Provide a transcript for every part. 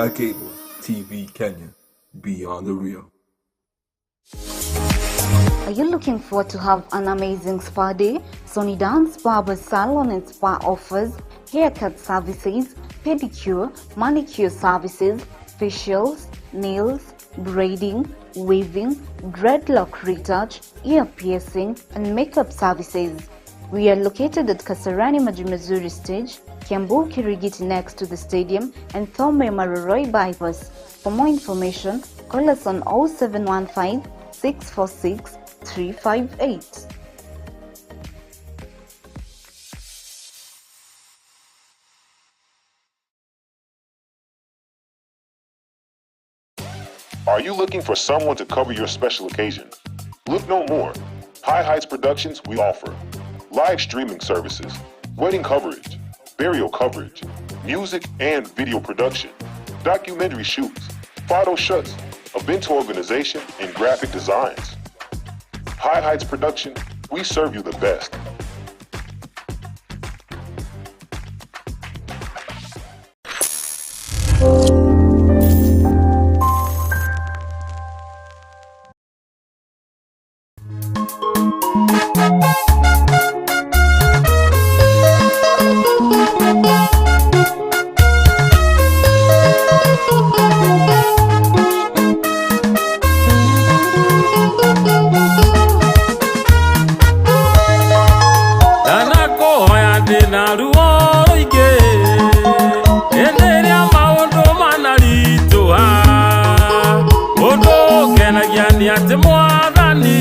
Sky Cable TV Kenya. Beyond the Real. Are you looking forward to have an amazing spa day? Sony Dance Barber Salon and Spa offers haircut services, pedicure, manicure services, facials, nails, braiding, weaving, dreadlock retouch, ear piercing, and makeup services. We are located at Kasarani Majimazuri Stage, Kiambu Kirigiti next to the stadium, and Thome Maroroi Bypass. For more information, call us on 0715 646 358. Are you looking for someone to cover your special occasion? Look no more. High Heights Productions, we offer live streaming services, wedding coverage, burial coverage, music and video production, documentary shoots, photo shoots, event organization, and graphic designs. High Heights Production, we serve you the best. Ndanakuhoya ndĩna ruo rũingĩ hĩndĩ ĩrĩa maũndũ manaritũha ũndũ ũngenagia nĩ atĩ mwathani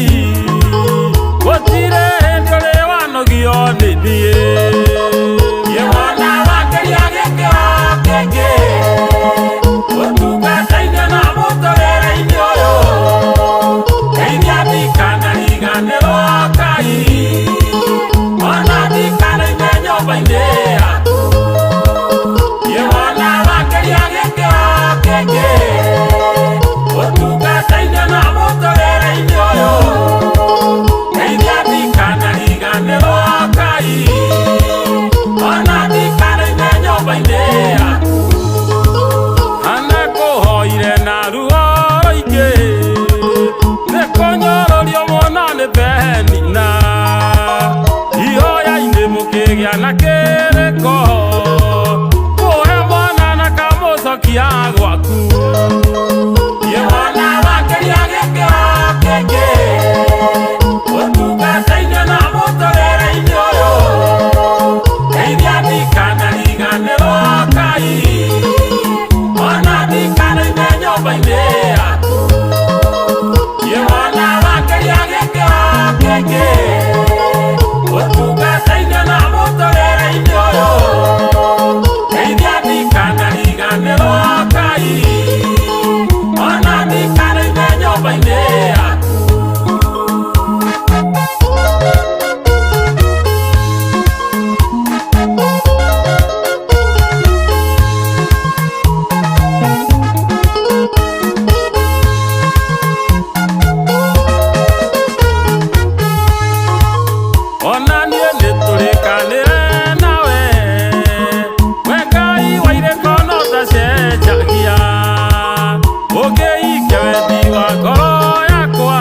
gũtirĩ hĩndĩ ũrĩ wanogio nĩ niĩ. Niĩ wona wakĩria gĩkĩro kĩngĩ ũtungata-inĩ na mũtũrĩre-inĩ ũyũ ndeithia ndikanariganĩrwo Ngai ona ndikanaime nyũmba-inĩ yaku. Niĩ wona wakĩria gĩkĩro kĩngĩ ũtungata-inĩ na mũtũrĩre-inĩ ũyũ ndeithia ndikanariganĩrwo Ngai ona ndikanaime nyũmba-inĩ yaku. Anakũhoire na ruo rũingĩ nĩ kũnyũrũrio mũno nĩ Penina ihoya-inĩ mũkĩgĩa na kĩrĩko kũhe mwana na kamũcokia gwaku. Niĩ wona wakĩria gĩkĩro kĩngĩ ũtungata-inĩ na mũtũrĩre-inĩ ũyũ ndeithia ndikanariganĩrwo Ngai ona ndikanaime nyũmba-inĩ yaku. Niĩ wona wakĩria gĩkĩro kĩngĩ ũtungata-inĩ na mũtũrĩre-inĩ ũyũ ndeithia ndikanariganĩrwo Ngai ona ndikanaime nyũmba-inĩ yaku. Ona niĩ nĩtũrĩkanĩre nawe we Ngai wa irĩko no tacenjagia ũngĩikia wendi wa ngoro yakwa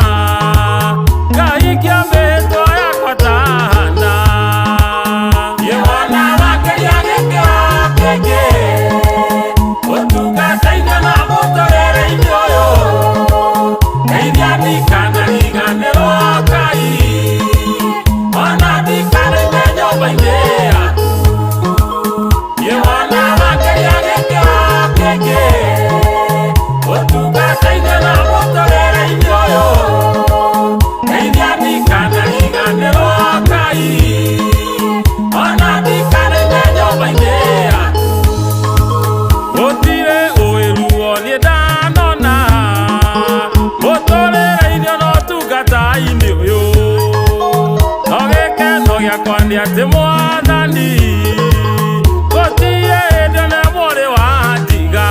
ngahingia mĩhĩtwa yakwa ta Hana. Niĩ wona wakĩria gĩkĩro kĩngĩ ũtungata-inĩ na mũtũrĩre-inĩ ũyũ ndeithia ndikanariganĩrwo Ngai ona ndikanaime nyũmba-inĩ yaku. Niĩ wona wakĩria gĩkĩro kĩngĩ ũtungata-inĩ na mũtũrĩre-inĩ ũyũ ndeithia ndikanariganĩrwo Ngai ona ndikanaime nyũmba-inĩ yaku. Gũtirĩ ũiruo niĩ ndanona mũtũrĩre-inĩ na ũtungata-inĩ ũyũ no gĩkeno gĩakwa nĩ atĩ mwathani gũtirĩ hĩndĩ ona ĩmwe ũrĩ wandiga.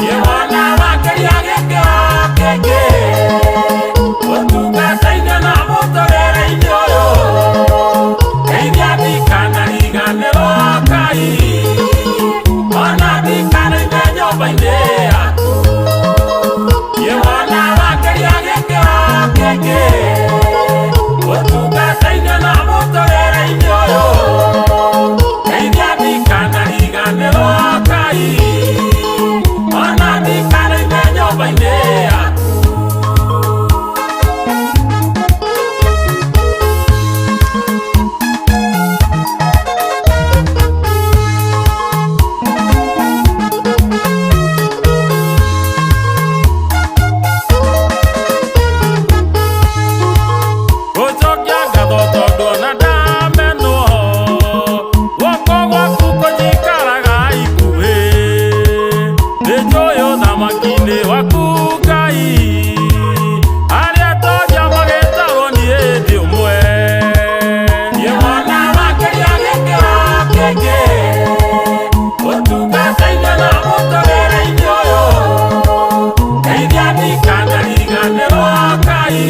Niĩ wona wakĩria gĩkĩro kĩngĩ ũtungata-inĩ na mũtũrĩre-inĩ ũyũ ndeithia ndikanariganĩrwo Ngai ona ndikanaime Tondũ ona ndamenwo guoko gwaku kũnyikaraga ikuhĩ. Nĩ njũĩ ũthamaki-inĩ waku Ngai, arĩa tongia magĩtarwo niĩ ndĩ ũmwe. Niĩ wona makĩria gĩkĩro kĩngĩ, ũtungata-inĩ na mũtũrĩre-inĩ ũyũ. Ndeithia ndikanariganĩrwo Ngai,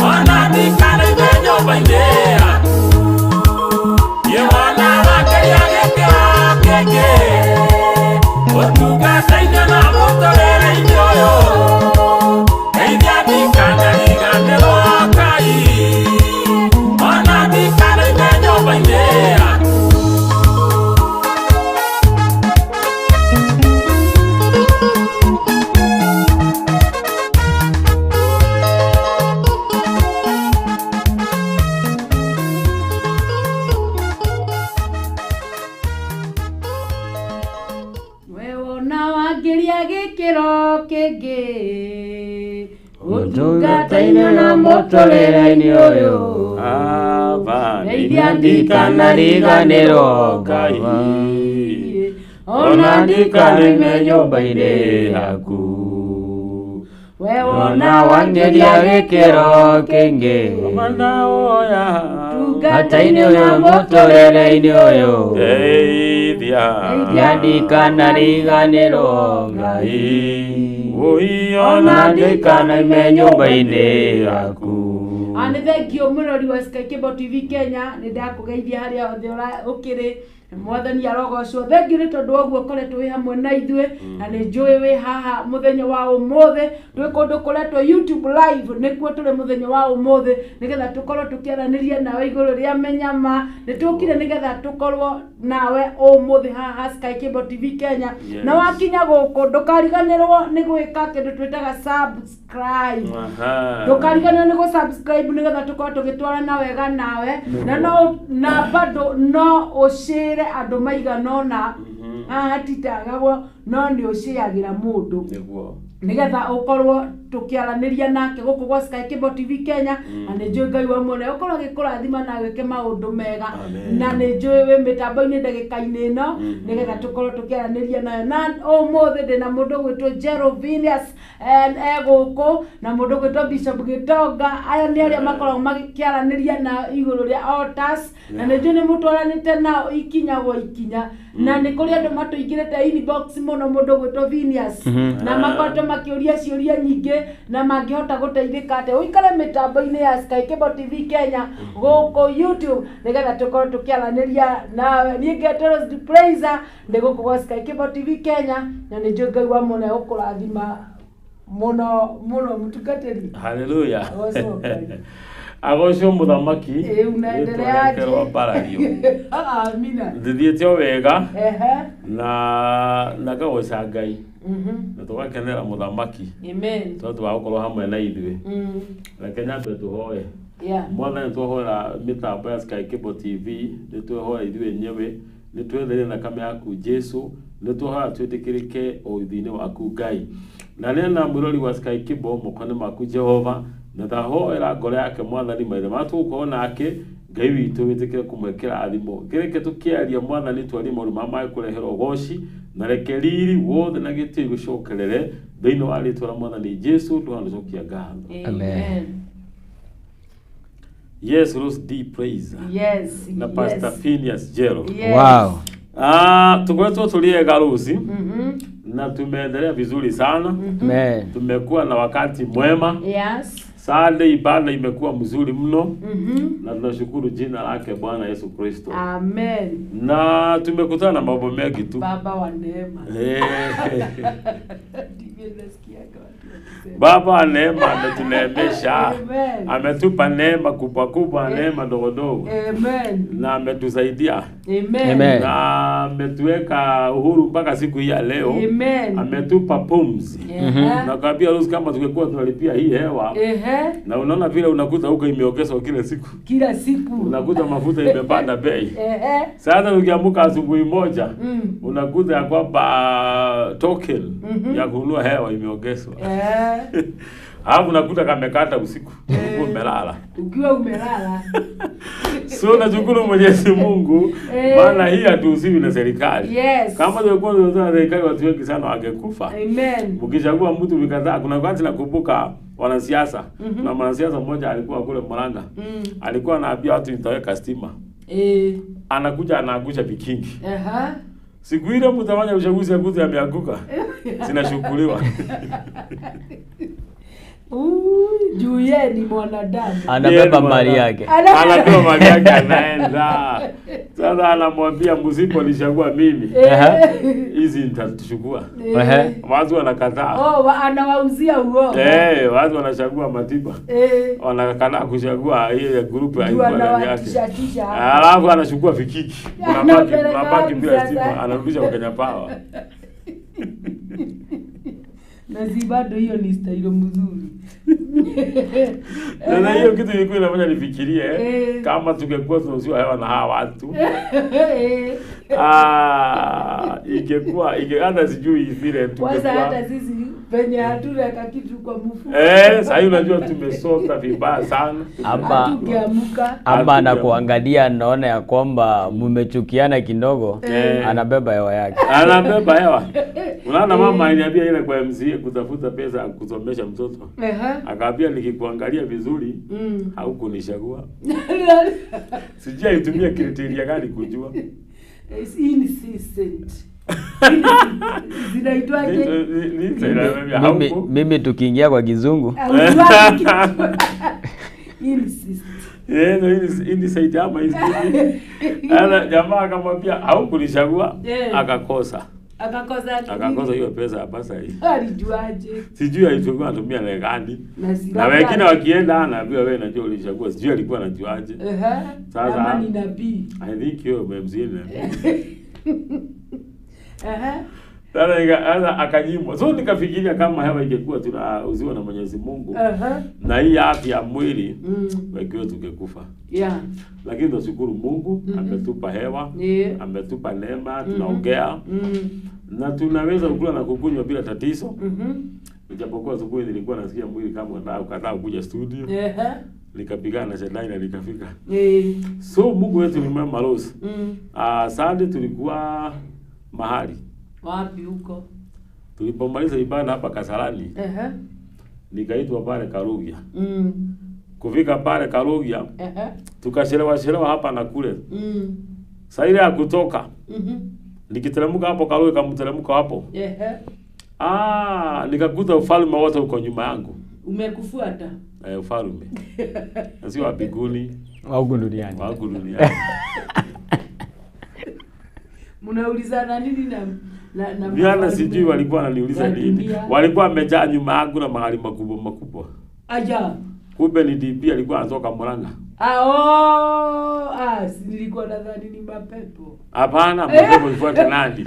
ona ndikanaime nyũmba-inĩ yaku. Niĩ wona makĩria gĩkĩro kĩngĩ, ũtungata-inĩ na mũtũrĩre-inĩ ũyũ. Ndeithia ndikanariganĩrwo Ngai, ona ndikanaime nyũmba-inĩ yaku. We wona wangĩria gĩkĩro kĩngĩ, ũtungata-inĩ na mũtũrĩre-inĩ ũyũ. Aba Ndeithia ndikanariganĩrwo Ngai, ona ndikanaime nyũmba-inĩ yaku. We Ona wangĩria gĩkĩro kĩngĩ, Manaoya ũtungata-inĩ ũyũ mũtũrĩre-inĩ ũyũ. Ndeithia Ndeithia ndikanariganĩrwo Ngai, Oi ona ndikanaime nyũmba-inĩ yaku. Nĩ thengio mũrori wa Sky Cable TV Kenya, nĩ ndakũgeithia harĩa hothe ũkĩrĩ. Mwathani arogocwo. Thengio nĩ tondũ wa ũguo ũkoretwo wĩ hamwe na ithuĩ, na nĩ njũĩ wĩ haha mũthenya wa ũmũthĩ. Twĩ kũndũ kũretwo YouTube live, nĩkuo tũrĩ mũthenya wa ũmũthĩ, nĩgetha tũkorwo tũkĩaranĩria nawe igũrũ rĩa Menyama. Nĩ tũkire nĩgetha tũkorwo nawe ũmũthĩ haha Sky Cable TV Kenya. Yes. Na wakinya gũkũ ndũkariganĩrwo nĩ gwĩka kĩndũ twĩtaga subscribe. Ndũkariganĩrwo nĩ gũ-subscribe nĩgetha tũkorwo tũgĩtwarana wega nawe, na no na bado no ũcĩre andũ maigana ũna. Haha titagagwo no nĩ ũcĩagĩra mũndũ Nĩguo. nĩgetha ũkorwo tũkĩaranĩria nake gũkũ gwa Sky Cable TV Kenya. Na nĩ njũĩ Ngai wa muoyo ũkorwo agĩkũrathima na agĩke maũndũ mega. Amen. Na nĩ njũĩ wĩ mĩtambo-inĩ ndagĩka-inĩ ĩno nĩgetha tũkorwo tũkĩaranĩria nayo. Na ũmũthĩ ndĩna mũndũ ũgwĩtwo Jerovinius e gũkũ, na mũndũ ũgwĩtwo Bishop Gĩtonga. Aya nĩ arĩa makoragwo magĩkĩaranĩria nao igũrũ rĩa altars, na nĩ njũĩ nĩ mũtwaranĩte nao ikinya gwa ikinya. Na nĩ kũrĩ andũ matũingĩrĩte inbox mũno, mũndũ ũgwĩtwo Phineas, na makoretwo makĩũria ciũria nyingĩ na mangĩhota gũteithĩka atĩa. Ũikare mĩtambo-inĩ ya Sky Cable TV Kenya gũkũ YouTube nĩgetha tũkorwo tũkĩaranĩria nawe. Niĩ ngetwo Rose the Praiser, ndĩ gũkũ gwa Sky Cable TV Kenya, na nĩ njũĩ Ngai wa mũno egũkũrathima mũno mũno. Mũtungatĩri, Haleluya. Agocwo Ngai. Agocwo mũthamaki. Ĩ, unaendelea Rĩtwa rĩake rwambarario. Amina. Ndithiĩte o wega Ehe. na ngagoca Ngai na tũgakenera mũthamaki Amen. tondũ wa gũkorwo hamwe na ithuĩ. Reke nyambe tũhoe. Yeah. Mwathani, twahoera mĩtambo ya Sky Cable TV, nĩ twehoera ithuĩ enyewe, nĩ twetheire thakame yaku Jesu, nĩ twahoera twĩtĩkĩrĩke ũthiũ-inĩ waku Ngai. Na nĩ mwĩrori wa Sky Cable moko-inĩ maku Jehova, na ndahoera ngoro yake Mwathani, maithe marĩa tũgũkorwo nake Ngai witũ wĩtĩkĩre kũmwĩkĩra thimo. Kĩrĩke tũkĩaria Mwathani, twarie maũndũ marĩa mangĩkũrehera ũgoci, na reke riri wothe na gĩtĩo igũcokerere thĩinĩ wa rĩtwa rĩa Mwathani Jesu, tũganacokia ngatho. Amen. Yes, Rose D Praise. Yes. Na Pastor yes. Phineas Jero. Yes. Wow. Tukoretwo tũrĩ ega Rose, na tumeendelea vizuri sana. Amen. Tumekuwa na wakati mwema. Yes. Sunday ibada imekuwa mzuri mno, na tunashukuru jina lake Bwana Yesu Kristo. Amen. Na tumekutana na mambo mengi tu. Baba wa neema. Ndivyo nasikiaga watu wakisema. Baba wa neema ametuneemesha. Amen. Ametupa neema kubwa kubwa, neema ndogo ndogo. Amen. Na ametusaidia. Amen. Amen. Na ametuweka uhuru mpaka siku hii ya leo. Amen. Ametupa pumzi. Ehe. Na kaambia Rose, kama tungekuwa tunalipia hii hewa, Ehe. na unaona vile unakuta huko imeongezwa kila siku, Kila siku. unakuta mafuta imepanda bei. Ehe. Sasa ukiamka asubuhi moja unakuta ya kwamba token ya kununua hewa imeongezwa. Ehe. Alafu nakuta kamekata usiku ukiwa umelala. Ukiwa umelala. So nashukuru Mwenyezi Mungu maana hii hatuhusiwi na serikali. Yes. Kama tungekuwa tunahusiwa na serikali watu wengi sana wangekufa. Amen. Mkichagua mtu mkadhaa, kuna wakati nakumbuka wanasiasa. Na mwanasiasa mmoja alikuwa kule Murang'a. Alikuwa anaambia watu nitaweka stima. Anakuja anaangusha vikingi. Siku ile mtafanya uchaguzi akuti ameanguka. Zinashughuliwa. Juu yeye ni mwanadamu. Anabeba mali yake. Anabeba mali yake anaenda. Sasa anamwambia msiponichagua mimi, hizi nitachukua. Watu wanakataa. Oh, anawauzia uongo. Watu wanachagua Matiba. Wanakataa kuchagua ile group ya Juu anawatisha. Alafu anachukua vikiki. Unabaki bila stima, anarudisha kwa Kenya Power. Na si bado hiyo ni stailo mzuri. Na hiyo kitu ilikuwa inafanya nifikirie kama tungekuwa tunauziwa hewa na hawa watu. Ingekuwa hata sijui vile tungekuwa. Kwanza hata sisi penye hatuna kitu kwa mfuko. Sasa unajua tumesota vibaya sana. Ama anakuangalia naona ya kwamba mmechukiana kidogo, anabeba hewa yake. Anabeba hewa. Unaona mama aliniambia ile kwa MCA kutafuta pesa kusomesha mtoto. Akaambia nikikuangalia vizuri haukunichagua. Sijui alitumia kriteria gani kujua. Insistent. Zinaitwaje? Mimi tukiingia kwa kizungu. Insist. Insist ama insist. Ana jamaa akamwambia haukunichagua, akakosa. Akakosa hiyo pesa hapa sasa hivi. Alijuaje? Sijui alichukua anatumia na gani. Na wengine wakienda anaambiwa wewe unajua ulichagua. Sijui alikuwa anajuaje. Sasa kama ni nabii. I think hiyo MCA. Sasa akanyimwa. So nikafikiria kama hewa ingekuwa tunauziwa na Mwenyezi Mungu. Na hii afya ya mwili wengi tungekufa. Lakini tunashukuru Mungu ametupa hewa, ametupa neema, tunaongea. Na tunaweza kukula na kukunywa bila tatizo. Ijapokuwa asubuhi nilikuwa nasikia mwili kama unataka kuja studio. Nikapigana na shetani na nikafika. So Mungu wetu ni mwema Rose. Sunday tulikuwa mahali. Wapi huko? Tulipomaliza ibada hapa Kasarani. Nikaitwa pale Karugia. Kufika pale Karugia, tukachelewa chelewa hapa na kule. Saa ile ya kutoka. Nikiteremka hapo Karugia kamteremka hapo. Nikakuta ufalme wote uko nyuma yangu. Umekufuata? Ufalme. Na sio wa mbinguni, wa huku duniani. Wa huku duniani. Mnaulizana nini na Mimi sijui walikuwa wananiuliza nini. Walikuwa wamejaa nyuma yangu na magari makubwa makubwa. Aja. Kumbe ni DP alikuwa anatoka Murang'a. Nilikuwa nadhani ni mapepo. Hapana, mapepo ifuate nani?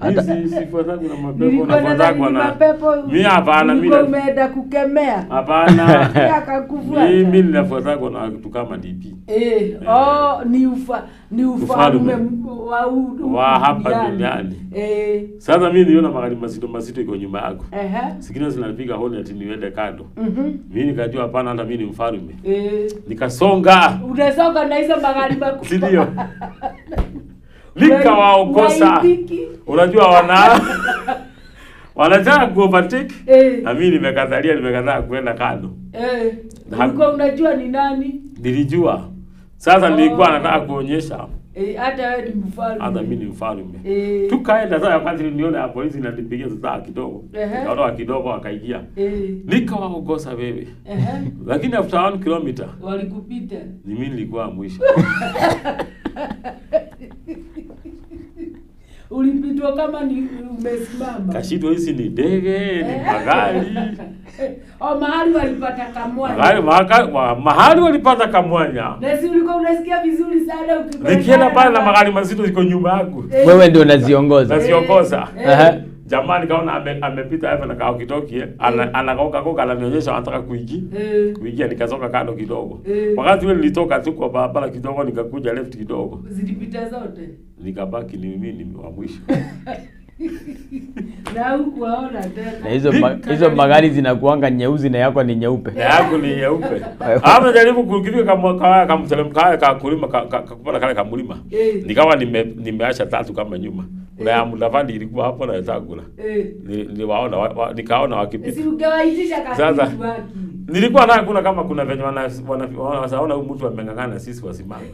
Mimi sifuataki na mapepo, nafuataki na mapepo. Mimi hapana, mimi umeenda kukemea. Hapana. Akakufuata. Mimi ninafuataka na watu kama DP. Ni ufalme wa hapa duniani. Sasa mimi niliona magari mazito mazito iko nyuma yako. Zingine zinapiga honi ati niende kando. Mimi nikajua hapana, hata mimi ni mfalme. Nikasonga. Unasonga na hizo magari makubwa. Ndio. Nikawaokosa. Unajua wanataka kuovertake. Na mimi nimekatalia, nimekataa kwenda kando. Ulikuwa unajua ni nani? Nilijua. Sasa nilikuwa nataka kuonyesha hata wewe ni mfalme. Hata mimi ni mfalme. Tukaenda sasa, wakati niliona hapo polisi inanipigia sasa kidogo. Nikaondoka kidogo akaingia. Nikawaokosa wewe. Lakini after 1 kilometer walikupita. Ni mimi nilikuwa mwisho. Ulipitwa kama ni umesimama. Kashindwa hizi ni ndege, ni magari. Mahali walipata kamwanya. Mahali walipata kamwanya. Na si ulikuwa unasikia vizuri sana ukipenda. Nikienda pale na magari mazito ziko nyuma yangu. Wewe ndio unaziongoza. Naziongoza. Jamani kaona amepita hapa na kao kitoki, anakaoka koka ananionyesha anataka kuingia. Kuingia nikasoka kando kidogo. Wakati ule nilitoka tu kwa barabara kidogo nikakuja left kidogo. Zilipita zote. Nikabaki ni mimi ni wa mwisho. Na hukuwaona tena. Na hizo hizo magari zinakuanga nyeusi na yako ni nyeupe. Na yangu ni nyeupe. Hapo jaribu kukifika kama kama kamteremka kale kulima kupanda kale kamlima. Nikawa nimeacha tatu kama nyuma. Kuna ya Mudavadi ilikuwa hapo na Wetangula. Niliwaona nikaona wakipita. Si ungewaitisha Sasa kakitu waki. nilikuwa nataka kuna kama kuna venye wanaona huyu mtu ameng'ang'ana sisi wasimame.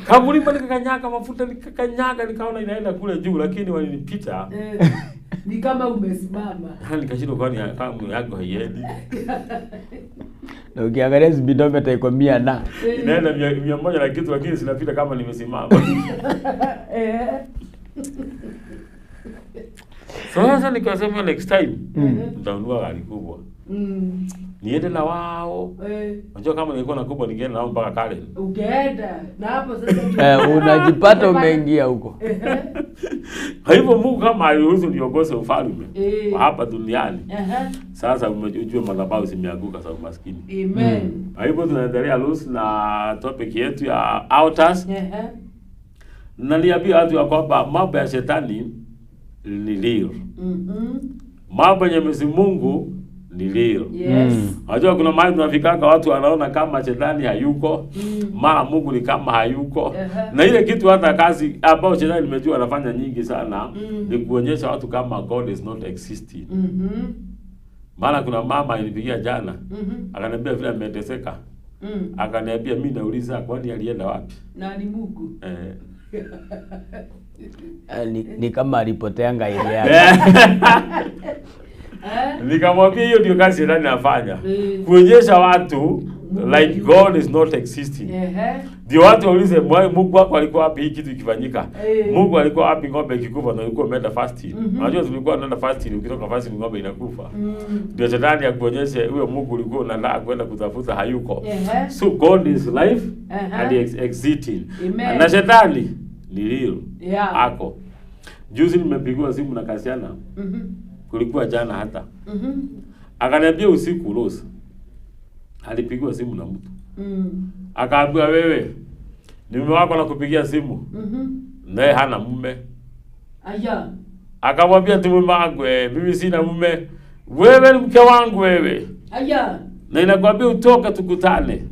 Kamlima nikakanyaga mafuta nikakanyaga nikaona inaenda kule juu lakini walinipita. Ni kama umesimama. Nikashindwa kwani kama yangu haiendi. Na ukiangalia speedometer iko 100 na inaenda 100 na kitu lakini sinapita kama nimesimama. Sasa nikasema next time nitanunua gari kubwa. Niende na wao. Unajua kama nilikuwa na kubwa ningeenda nao mpaka Karen. Ungeenda na hapo sasa unajipata umeingia huko. Kwa hivyo Mungu kama aliruhusu niongoze ufalme hapa duniani. Sasa umejua madhabahu zimeanguka za umaskini. Amen. Kwa hivyo tunaendelea loose na topic yetu ya altars. Na niambia watu ya kwamba mambo ya shetani ni real. Mambo ya Mwenyezi Mungu ni real. Yes. Unajua kuna mahali tunafikaka watu wanaona kama shetani hayuko, mara Mungu ni kama hayuko. Na ile kitu hata kazi ambayo shetani nimejua anafanya nyingi sana ni kuonyesha watu kama God is not existing. Maana kuna mama alinipigia jana, akaniambia vile ameteseka. Akaniambia mimi nauliza kwani alienda wapi? Na ni Mungu. Ni kama alipoteanga ile yake. Nikamwambia hiyo ndio kazi shetani anafanya. Kuonyesha watu like God is not existing. Ndio watu waulize Mungu wako alikuwa wapi hii kitu ikifanyika? Mungu alikuwa wapi ng'ombe ikikufa na ulikuwa umeenda fasting? Unajua tulikuwa tunaenda fasting, ukitoka fasting ng'ombe inakufa. Ndio shetani akuonyeshe huyo Mungu ulikuwa unataka kwenda kutafuta hayuko. So God is life and he is exiting. Amen. Na shetani ni real. Ako. Juzi nimepigiwa simu na Kasiana. Kulikuwa jana hata. Akaniambia usiku Rose. Alipigiwa simu na mtu. Akaambiwa wewe ni mume wako anakupigia simu. Naye hana mume. Aya. Akamwambia tu mume wangu, mimi sina mume. Wewe ni mke wangu wewe. Aya. Na inakwambia utoke tukutane.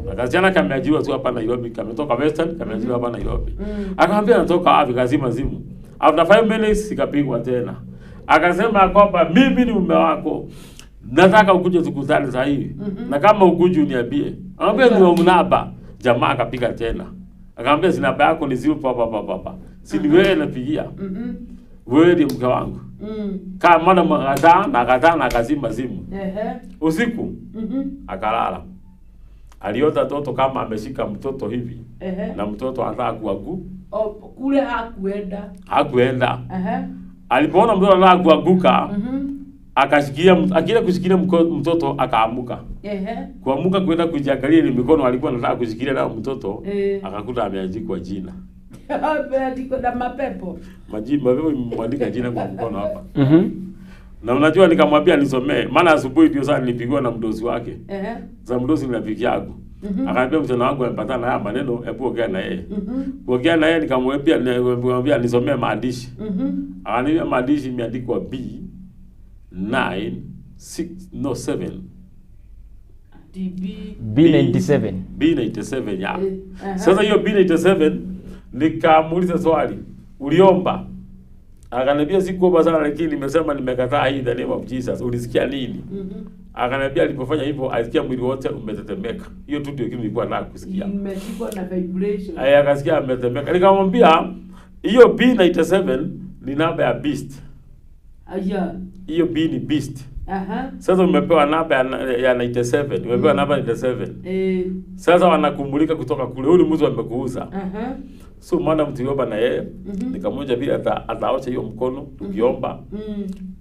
Na Kasiana kameajiriwa tu hapa Nairobi, kametoka Western, kameajiriwa hapa Nairobi. Akamwambia natoka wapi, kazima simu. After 5 minutes ikapigwa tena. Akasema kwamba mimi ni mume wako. Nataka ukuje tukutane sasa hivi. Na kama ukuje uniambie. Akamwambia ni mnaba. Jamaa akapiga tena. Akamwambia si namba yako ni 0 papa papa papa. Si ni wewe napigia. Wewe ndiye mke wangu. Kama madam akataa na akataa na akazima simu. Usiku akalala. Aliota toto kama ameshika mtoto hivi. Na mtoto anataka kuanguka. Kule hakuenda. Hakuenda. Alipoona mtoto anataka kuanguka, akashikilia akila kushikilia mtoto akaamuka. Kuamuka kwenda kujiangalia ile mikono alikuwa anataka kushikilia nayo mtoto, akakuta ameandikwa jina. Ameandikwa na mapepo. Mapepo imemwandika jina kwa mkono hapa. Na unajua nikamwambia nisomee, maana asubuhi ndio sana nilipigwa na mdozi wake. Sasa mdozi ni rafiki yangu. Akaniambia msichana wangu amepatana na haya maneno, hebu ongea na yeye. Kuongea na yeye nikamwambia nisomee maandishi. Akaniambia maandishi imeandikwa B 9 6 no 7. DB B97. B97 ya. Sasa hiyo B97 nikamuuliza swali, uliomba? Akaniambia sikuomba sana lakini nimesema nimekataa hii in the name of Jesus. Ulisikia nini? Akaniambia alipofanya hivyo alisikia mwili wote umetetemeka. Hiyo tu ndio kitu nilikuwa nataka kusikia. Nimeshikwa na vibration. Aya, akasikia ametetemeka. Nikamwambia hiyo B97 ni namba ya beast. Aya. Hiyo B ni beast. Sasa umepewa namba ya 97, umepewa namba 97. Sasa wanakumulika kutoka kule, huyu mtu amekuuza. So madam tuliomba na yeye, nikamwambia vile ataosha hiyo mkono tukiomba.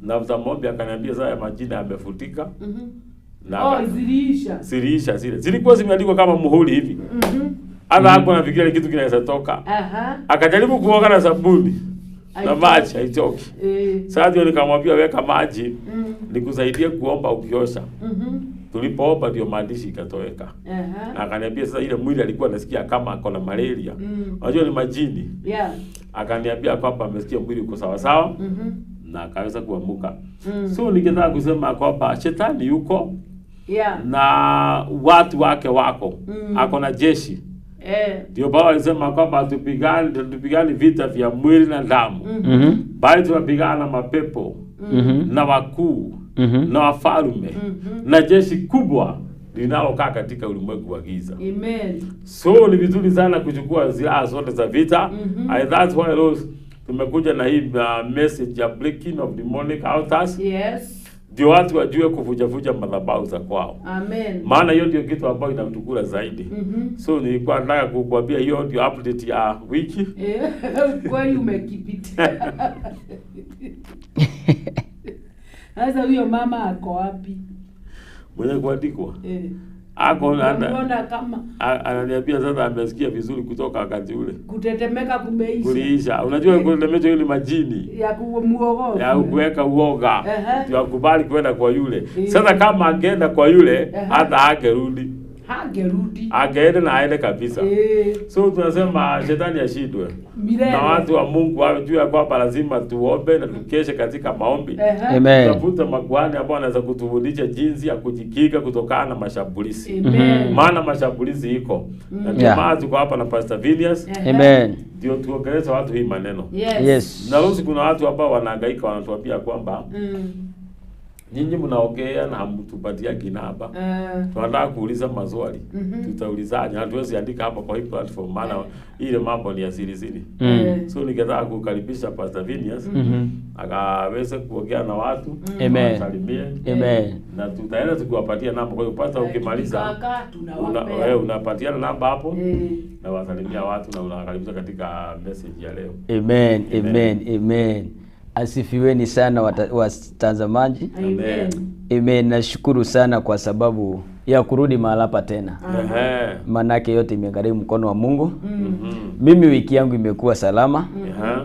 Na mtamwomba akaniambia sasa majina yamefutika. Na ziliisha. Ziliisha zile. Zilikuwa zimeandikwa kama muhuri hivi. Hata hapo nafikiria kitu kinaweza toka. Akajaribu kuoga na sabuni. Na maji haitoki. Eh. Sasa ndio nikamwambia weka maji Mm. nikusaidie kuomba ukiosha. Mhm. Tulipoomba ndio maandishi ikatoweka. Aha. Na akaniambia sasa ile mwili alikuwa anasikia kama ako na malaria. Mm. Unajua ni majini. Yeah. Akaniambia kwamba amesikia mwili uko sawa sawa Mhm. na akaweza kuamuka. Mm. So ningetaka kusema kwamba shetani yuko Yeah. na watu wake wako. Mm. Ako na jeshi. Eh. Ndio Paulo alisema kwamba hatupigani vita vya mwili na damu, Mhm. bali tunapigana na mapepo Mhm. na wakuu Mhm. na wafalme na jeshi kubwa linalokaa katika ulimwengu wa giza. Amen. So ni vizuri sana kuchukua silaha zote za vita. And that's why Rose, tumekuja na hii message ya breaking of demonic altars, Yes. ndio watu wajue kuvujavuja madhabahu za kwao, Amen. maana hiyo ndio kitu ambayo inatukula zaidi. Mhm. So nilikuwa nataka kukuambia hiyo ndio update ya wiki. Eh, kweli umekipitia. Sasa huyo mama ako wapi? Mwenye kuandikwa Eh. ako Unaona kama ananiambia sasa amesikia vizuri kutoka wakati ule kutetemeka kumeisha. kuliisha. Unajua kutetemeka ile majini Ya kumuogopa. ya kuweka uoga Ehe. ndio akubali kwenda kwa yule. Eh. Sasa kama angeenda kwa yule Ehe. hata angerudi, Hangerudi. angeenda na aende kabisa. Eh. So tunasema shetani ashindwe Milele. na watu wa Mungu wajue ya kwamba lazima tuombe na tukeshe katika maombi. Ehe. Amen. Tafuta makuhani ambao wanaweza kutufundisha jinsi ya kujikinga kutokana na mashambulizi. Amen. Maana mashambulizi iko na ndio Yeah. maana tuko hapa na Pastor Vinius Ehe. Amen. ndio tuongeleze watu hii maneno. Yes. Yes. Na Rose, kuna watu ambao wanahangaika wanatuambia kwamba Mm. nyinyi mnaongea na hamtupatia kinaba. Eh. Tunataka kuuliza maswali. Mhm. Tutaulizaje? Hatuwezi andika hapa kwa hii platform maana ile mambo ni ya siri siri. Mm. So ningetaka kukaribisha Pastor Vinius Mhm. akaweze kuongea na watu, Amen. wasalimie Amen. na tutaenda tukiwapatia namba. Kwa hiyo pastor, ukimaliza Tukikaa, tunawapea. wewe unapatiana namba hapo Eh. na wasalimia watu na unawakaribisha katika message ya leo. Amen. Amen. Amen. Amen. Asifiweni sana watazamaji. Amen. Amen. Nashukuru sana kwa sababu ya kurudi mahala hapa tena. Ehe. Manake yote imegharimu mkono wa Mungu. Mhm. Mimi wiki yangu imekuwa salama Ehe.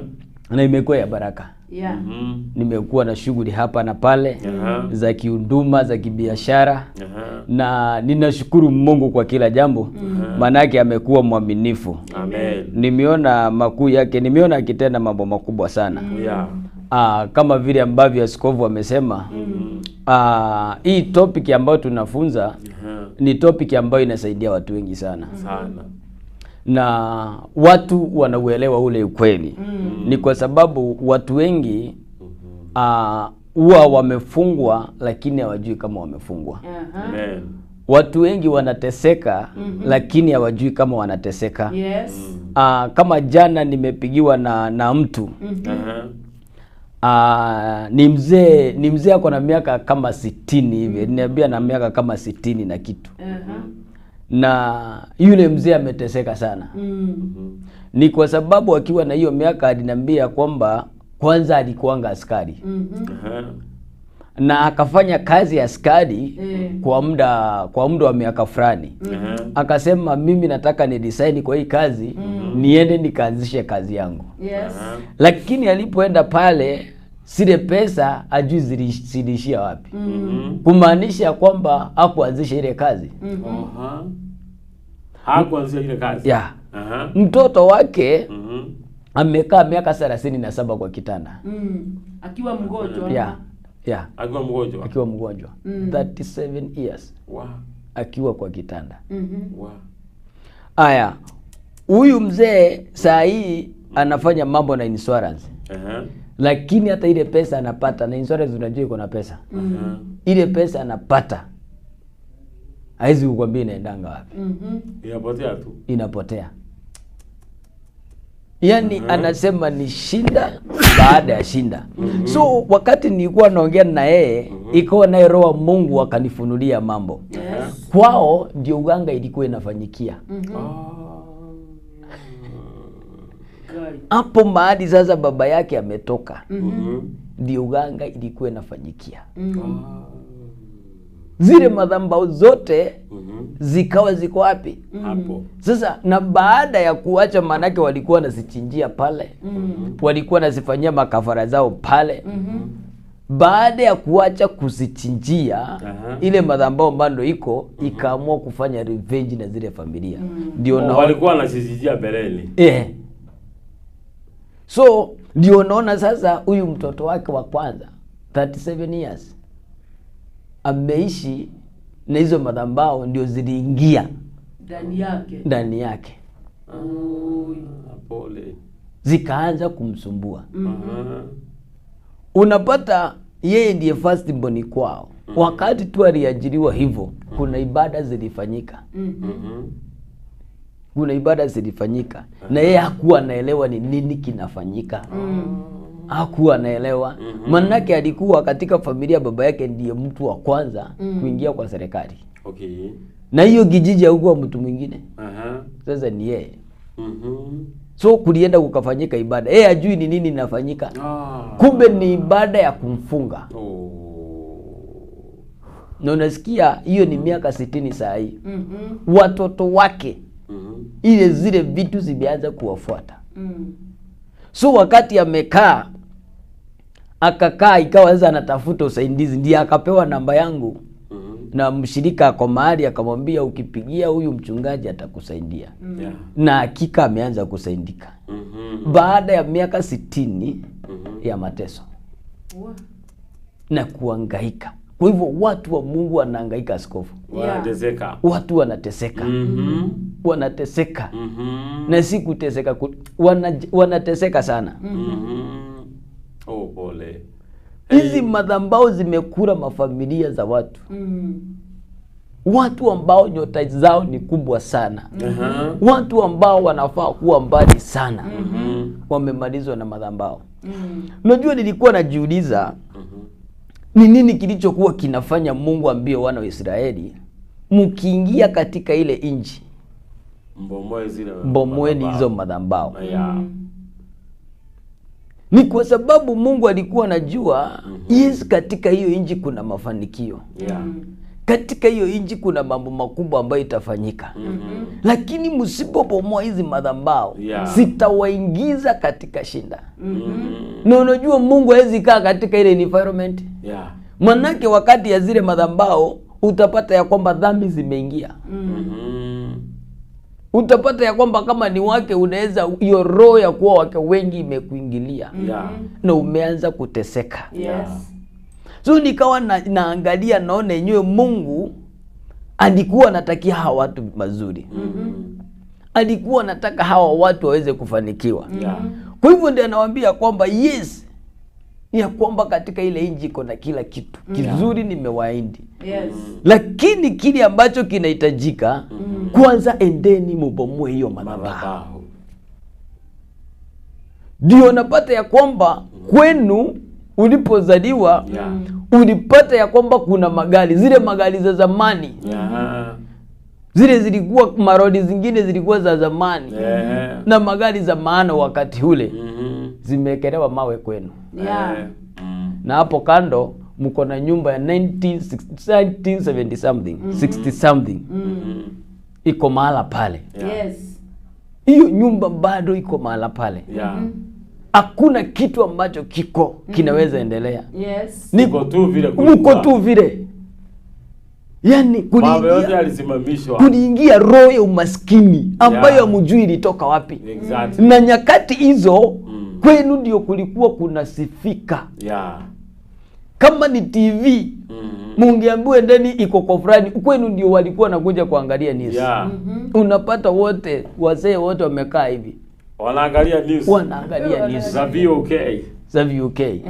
na imekuwa ya baraka. Yeah. Mhm. Nimekuwa na shughuli hapa na pale Ehe. za kihuduma, za kibiashara Ehe. na ninashukuru Mungu kwa kila jambo, manake amekuwa mwaminifu. Amen. Nimeona makuu yake, nimeona akitenda mambo makubwa sana. Yeah. Kama vile ambavyo askofu amesema, hii topic ambayo tunafunza Ehe. ni topic ambayo inasaidia watu wengi sana Sana. na watu wanauelewa ule ukweli. Ni kwa sababu watu wengi huwa wamefungwa lakini hawajui kama wamefungwa. Aha. Amen. Watu wengi wanateseka lakini hawajui kama wanateseka. Yes. Kama jana nimepigiwa na mtu Ehe. ni mzee ako na miaka kama 60 hivi, niambia na miaka kama 60 na kitu, Aha. na yule mzee ameteseka sana. Mm. Ni kwa sababu akiwa na hiyo miaka aliniambia kwamba kwanza alikuwanga askari Mhm. Ehe. na akafanya kazi ya askari Eh. kwa muda wa miaka fulani. Ehe. Akasema mimi nataka ni resign kwa hii kazi niende nikaanzishe kazi yangu. Yes. Lakini alipoenda pale zile pesa ajui ziliishia wapi, Mhm. kumaanisha kwamba hakuanzisha ile kazi. Aha. Hakuanzia ile kazi. Yeah. Aha. Mtoto wake Mhm. amekaa miaka 37 kwa kitanda. Mm. Akiwa mgonjwa. Yeah. Yeah. Akiwa mgonjwa. Akiwa mgonjwa 37 years Wow. akiwa kwa kitanda. Mhm. Wow. Aya, huyu mzee saa hii anafanya mambo na insurance, Ehe. lakini hata ile pesa anapata na insurance, unajua iko na pesa Ehe. ile pesa anapata haizi kukwambia inaendanga wapi, Mhm. Inapotea tu. inapotea. Yaani anasema ni shinda baada ya shinda. So wakati nilikuwa naongea na yeye, ikawa naye Roho wa Mungu akanifunulia mambo. Yes. Kwao ndio uganga ilikuwa inafanyikia. God. Hapo mahali sasa baba yake ametoka, Mhm. ndio uganga ilikuwa inafanyikia. Zile madhabahu zote zikawa ziko wapi? Hapo. Sasa na baada ya kuacha, maanake walikuwa wanazichinjia pale, walikuwa wanazifanyia makafara zao pale. Baada ya kuacha kuzichinjia, ile madhabahu bado iko, ikaamua kufanya revenge na zile familia. Ndio Oh, naona walikuwa wanasisijia mbeleni. So ndio naona sasa huyu mtoto wake wa kwanza 37 years ameishi na hizo madhabahu ndio ziliingia Ndani yake. ndani yake, Oi. Pole. zikaanza kumsumbua. Aha. Unapata yeye ndiye first born kwao. Wakati tu aliajiriwa hivyo, kuna ibada zilifanyika, kuna ibada zilifanyika na yeye hakuwa anaelewa ni nini kinafanyika. Hakuwa anaelewa, manake alikuwa katika familia, baba yake ndiye mtu wa kwanza kuingia kwa serikali, Okay. na hiyo kijiji hakuwa mtu mwingine, Aha. sasa ni yeye. So kulienda kukafanyika ibada, yeye hajui ni nini inafanyika, kumbe ni ibada ya kumfunga. Oh. Na unasikia hiyo ni miaka 60 saa hii, watoto wake ile zile vitu zimeanza kuwafuata. So wakati amekaa akakaa, ikawa sasa anatafuta usaidizi, ndiye akapewa namba yangu na mshirika ako mahali, akamwambia ukipigia huyu mchungaji atakusaidia. Yeah. Na hakika ameanza kusaidika baada ya miaka 60 ya mateso na kuangaika. Kwa hivyo watu wa Mungu wanaangaika, askofu, Wanateseka. watu wanateseka, wanateseka na si kuteseka, wanateseka sana. Oh, pole. Hizi madhabahu zimekula mafamilia za watu, watu ambao nyota zao ni kubwa sana, watu ambao wanafaa kuwa mbali sana, wamemalizwa na madhabahu. Unajua, nilikuwa najiuliza ni nini kilichokuwa kinafanya Mungu ambie wana wa Israeli, mkiingia katika ile nchi Mbomoe zile bomoeni hizo madhabahu. Yeah. Ni kwa sababu Mungu alikuwa anajua, yes, katika hiyo nchi kuna mafanikio, Yeah. katika hiyo nchi kuna mambo makubwa ambayo itafanyika, lakini msipobomoa hizi madhabahu sitawaingiza katika shinda. Na unajua Mungu hawezi kaa katika ile environment, Yeah. manake wakati ya zile madhabahu utapata ya kwamba dhambi zimeingia. Utapata ya kwamba kama ni wake, unaweza hiyo roho ya kuwa wake wengi imekuingilia na umeanza kuteseka. Yes. So nikawa naangalia naona yenyewe Mungu alikuwa anatakia hawa watu mazuri, alikuwa anataka hawa watu waweze kufanikiwa. Kwa hivyo ndio anawaambia kwamba yes, ya kwamba katika ile nchi iko na kila kitu kizuri, nimewaahidi. Yes. Lakini kile ambacho kinahitajika, kwanza endeni mubomoe hiyo madhabahu. Madhabahu. Ndio napata ya kwamba kwenu ulipozaliwa Yeah. ulipata ya kwamba kuna magari, zile magari za zamani, Yeah. zile zilikuwa maroli zingine zilikuwa za zamani Yeah. na magari za maana wakati ule, zimewekelewa mawe kwenu, Yeah. na hapo kando mko na nyumba ya 1970 something, 60 something, iko mahala pale. Yes. Hiyo nyumba bado iko mahala pale, Yeah. hakuna kitu ambacho kiko kinaweza endelea. Yes. Ni Mko tu vile mko kulikuwa. tu vile, yani Mambo yote kuliingia yalisimamishwa. kuliingia roho ya umaskini ambayo Yeah. hamjui ilitoka wapi. Exactly. Na nyakati hizo kwenu ndio kulikuwa kunasifika Yeah. kama ni TV mungeambiwa endeni iko kwa fulani, kwenu ndio walikuwa wanakuja kuangalia news. Yeah. Unapata wote wazee wote wamekaa hivi Wanaangalia news. wanaangalia news Za VOK. za VOK. Eh.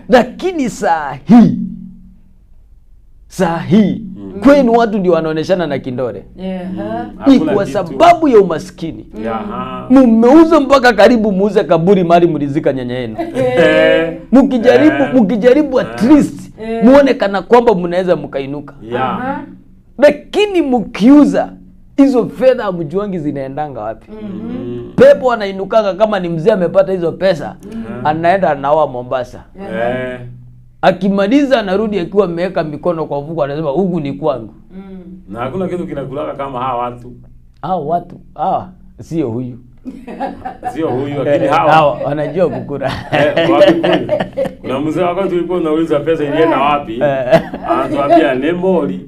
Lakini saa hii kwenu watu ndio wanaoneshana na kindore, Yeah. ni Hakuna kwa kitu. sababu ya umaskini. Yeah. Mumeuza mpaka karibu muuze kaburi mahali mlizika nyanya yenu. Eh. Mkijaribu Eh. mkijaribu at least muone kana kwamba mnaweza mkainuka, Yeah. lakini mkiuza hizo fedha hamjuangi zinaendanga wapi. Pepo anainukanga kama ni mzee amepata hizo pesa, anaenda anaoa Mombasa, Eh. Akimaliza anarudi akiwa ameweka mikono kwa mfuko, anasema huku ni kwangu. Na hakuna kitu kinakulaga kama hawa watu. Hao watu sio huyu. Sio huyu, lakini hawa Hawa wanajua kukura. Wakikuyu. Kuna mzee wakati tulikuwa tunauliza pesa ilienda wapi, anatuambia ni mori.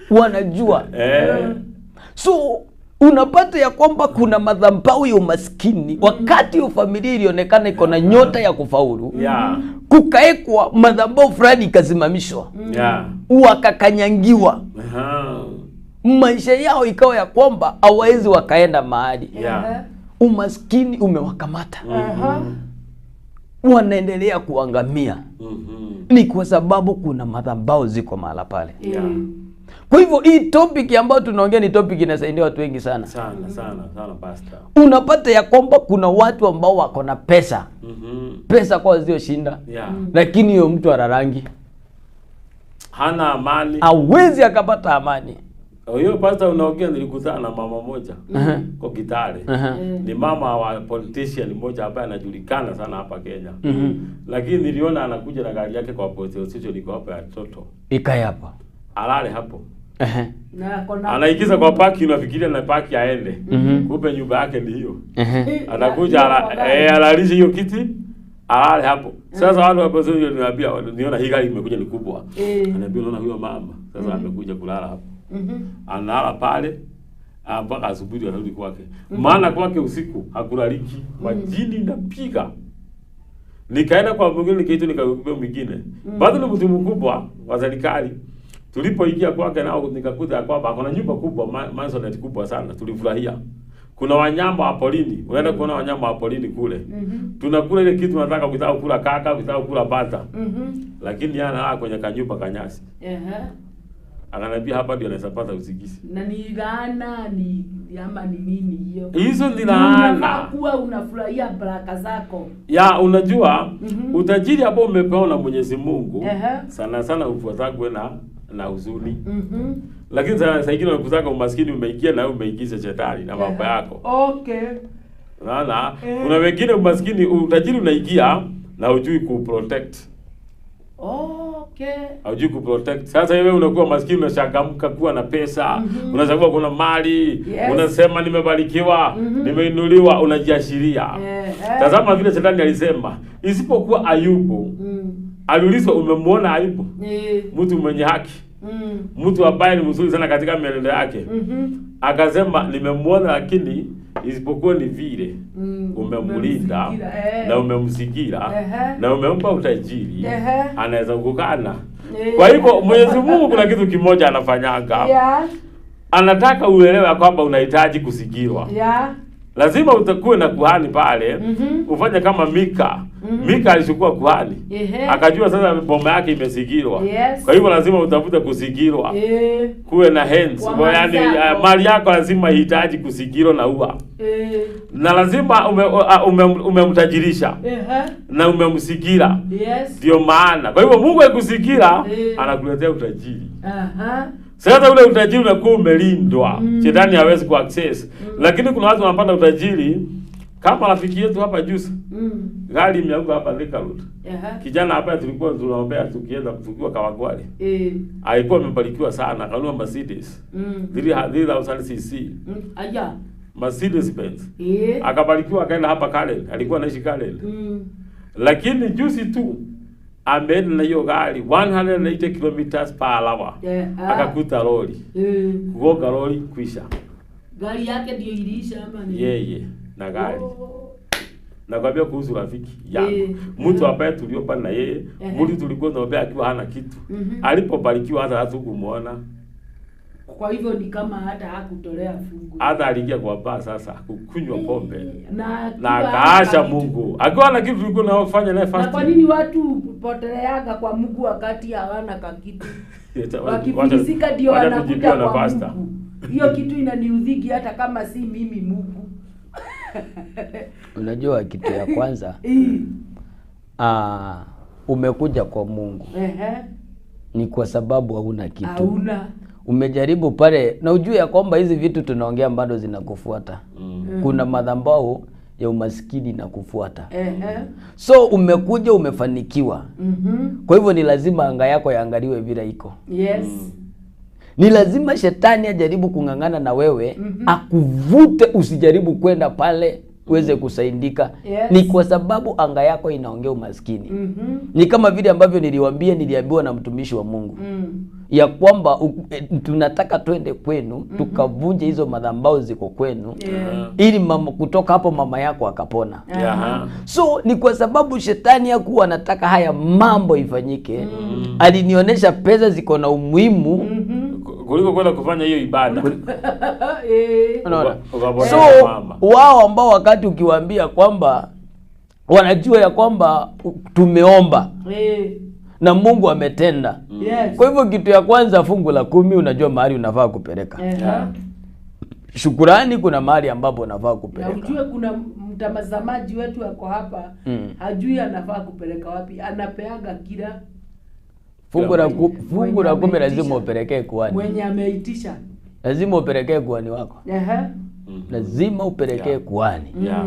Wanajua. So unapata ya kwamba kuna madhabahu ya umaskini. Wakati hiyo familia ilionekana iko na nyota ya kufaulu, kukaekwa madhabahu fulani ikasimamishwa, wakakanyangiwa. Maisha yao ikawa ya kwamba hawawezi wakaenda mahali. Umaskini umewakamata. Wanaendelea kuangamia. Ni kwa sababu kuna madhabahu ziko mahala pale. Kwa hivyo hii topic ambayo tunaongea ni topic inasaidia watu wengi sana. Sana sana sana pastor. Unapata ya kwamba kuna watu ambao wako na pesa. Pesa kwa sio shinda. Lakini hiyo mtu ararangi. Hana amani. Hawezi akapata amani. Hiyo pastor unaongea, nilikutana na mama moja kwa Kitale. Ni mama wa politician mmoja ambaye anajulikana sana hapa Kenya. Lakini niliona anakuja na gari yake kwa police station iko hapa ya toto. Ikae hapa. Alale hapo. Anaingiza kwa parki, unafikiria na parki aende. Kumbe nyumba yake ni hiyo. Anakuja alalisha hiyo kiti, alale hapo. Sasa watu hapo sio niambia, niona hii gari imekuja ni kubwa. Ananiambia unaona huyo mama sasa amekuja kulala hapo. Analala pale mpaka asubuhi anarudi kwake. Maana kwake usiku hakulaliki, majini napiga. Nikaenda kwa mwingine, nikaitwa nikakupa mwingine. Bado ni mtu mkubwa wa serikali. Tulipoingia kwake nao nikakuta kwamba kuna nyumba kubwa, mansionette kubwa sana, tulifurahia. Kuna wanyama wa porini, unaenda kuona wanyama wa porini kule. Tunakula ile kitu tunataka, ukitaka kula kaka, ukitaka kula bata. Lakini yeye analala kwenye kanyumba kanyasi. Ananiambia hapa ndio anaweza pata usingizi. Na ni laana ni ama ni nini hiyo? Hizo ni laana. Kuwa unafurahia baraka zako. Ya unajua utajiri ambao umepewa na Mwenyezi Mungu sana sana ufuatagwe na huzuni. Lakini sana saa ingine unakutaka umaskini umeingia na umeingiza shetani na mambo yako. Unaona? Kuna wengine umaskini utajiri unaingia na hujui ku protect. Hujui ku protect. Sasa wewe unakuwa maskini, unachangamka kuwa na pesa, unachagua kuna mali, unasema nimebarikiwa, nimeinuliwa, unajiashiria. Tazama vile shetani alisema, isipokuwa Ayubu. Aliulizwa umemwona Ayubu? Mtu mwenye haki. Mtu ambaye ni mzuri sana katika mienendo yake. Akasema nimemwona, lakini isipokuwa ni vile umemlinda na umemzingira na umempa utajiri, anaweza kukana. Kwa hivyo Mwenyezi Mungu kuna kitu kimoja anafanyanga. Anataka uelewe kwamba unahitaji kuzingirwa. Lazima utakuwe na kuhani pale. Ufanye kama Mika. Mika alichukua kuhani. Akajua sasa boma yake imezingirwa. Kwa hivyo lazima utafute kuzingirwa. Kuwe na hands. Kwa yaani mali zako. Mali yako lazima ihitaji kuzingirwa na ua. Na lazima umemtajirisha na umemzingira. Ndio maana. Kwa hivyo Mungu akikuzingira anakuletea utajiri. Sasa ule utajiri unakuwa umelindwa. Shetani hawezi ku access. Lakini kuna watu wanapata utajiri kama rafiki yetu hapa juzi. Gari imeanguka hapa Thika Road. Kijana hapa tulikuwa tunaombea tukienda tukiwa Kawangware. Alikuwa amebarikiwa sana, akanunua Mercedes. 3000 cc. Aya. Mercedes Benz. Akabarikiwa akaenda hapa Karen, alikuwa anaishi Karen. Lakini juzi tu ameenda na hiyo gari 180 kilometers per hour. Akakuta lori. Kugonga lori kwisha. Gari yake ndio iliisha ama ni? Yeye na gari. Oh. Nakwambia kuhusu rafiki yangu. Mtu ambaye tuliomba na yeye, mtu tulikuwa tunaombea akiwa hana kitu. Alipobarikiwa hata hatukumuona. Kwa hivyo ni kama hata hakutolea fungu. Hata aliingia kwa baa sasa kukunywa pombe. Na Na akiwa akaasha hana kitu. Mungu. Akiwa na kitu tulikuwa tunafanya naye Na kwa fasting. nini watu poteleaga kwa Mungu wakati hawana kakitu? Wakifilisika ndio Wacha wanakuja tujibiwe na kwa pastor. Mungu. Hiyo kitu inaniudhiki hata kama si mimi Mungu. Unajua kitu ya kwanza, umekuja kwa Mungu ni kwa sababu hauna kitu. Hauna. Umejaribu pale na ujue ya kwamba hizi vitu tunaongea bado zinakufuata. Kuna madhabahu ya umaskini na kufuata. Ehe. So umekuja umefanikiwa. Mhm. Kwa hivyo ni lazima anga yako yaangaliwe vile iko. Yes. Ni lazima shetani ajaribu kung'ang'ana na wewe, akuvute usijaribu kwenda pale uweze kusaidika. Yes. Ni kwa sababu anga yako inaongea umaskini. Mhm. Ni kama vile ambavyo niliwaambia, niliambiwa na mtumishi wa Mungu ya kwamba tunataka twende kwenu tukavunje hizo madhabahu ziko kwenu Yeah. ili mama, kutoka hapo mama yako akapona. Yeah. So ni kwa sababu shetani hakuwa anataka haya mambo ifanyike. Alinionyesha pesa ziko na umuhimu. Kuliko kwenda kufanya hiyo ibada. Eh. Unaona? Ukapoteza So mama. wao ambao wakati ukiwaambia kwamba wanajua ya kwamba tumeomba Eh. na Mungu ametenda. Yes. Kwa hivyo kitu ya kwanza, fungu la 10 unajua mahali unafaa kupeleka. Ehe. Yeah. Shukurani, kuna mahali ambapo unafaa Na kupeleka. ujue kuna mtazamaji wetu ako hapa hajui anafaa kupeleka wapi, anapeaga kila Fungu la 10 lazima ameitisha. upelekee kuhani. Mwenye ameitisha. Lazima upelekee kuhani wako. Ehe. Lazima upelekee kuhani. Yeah.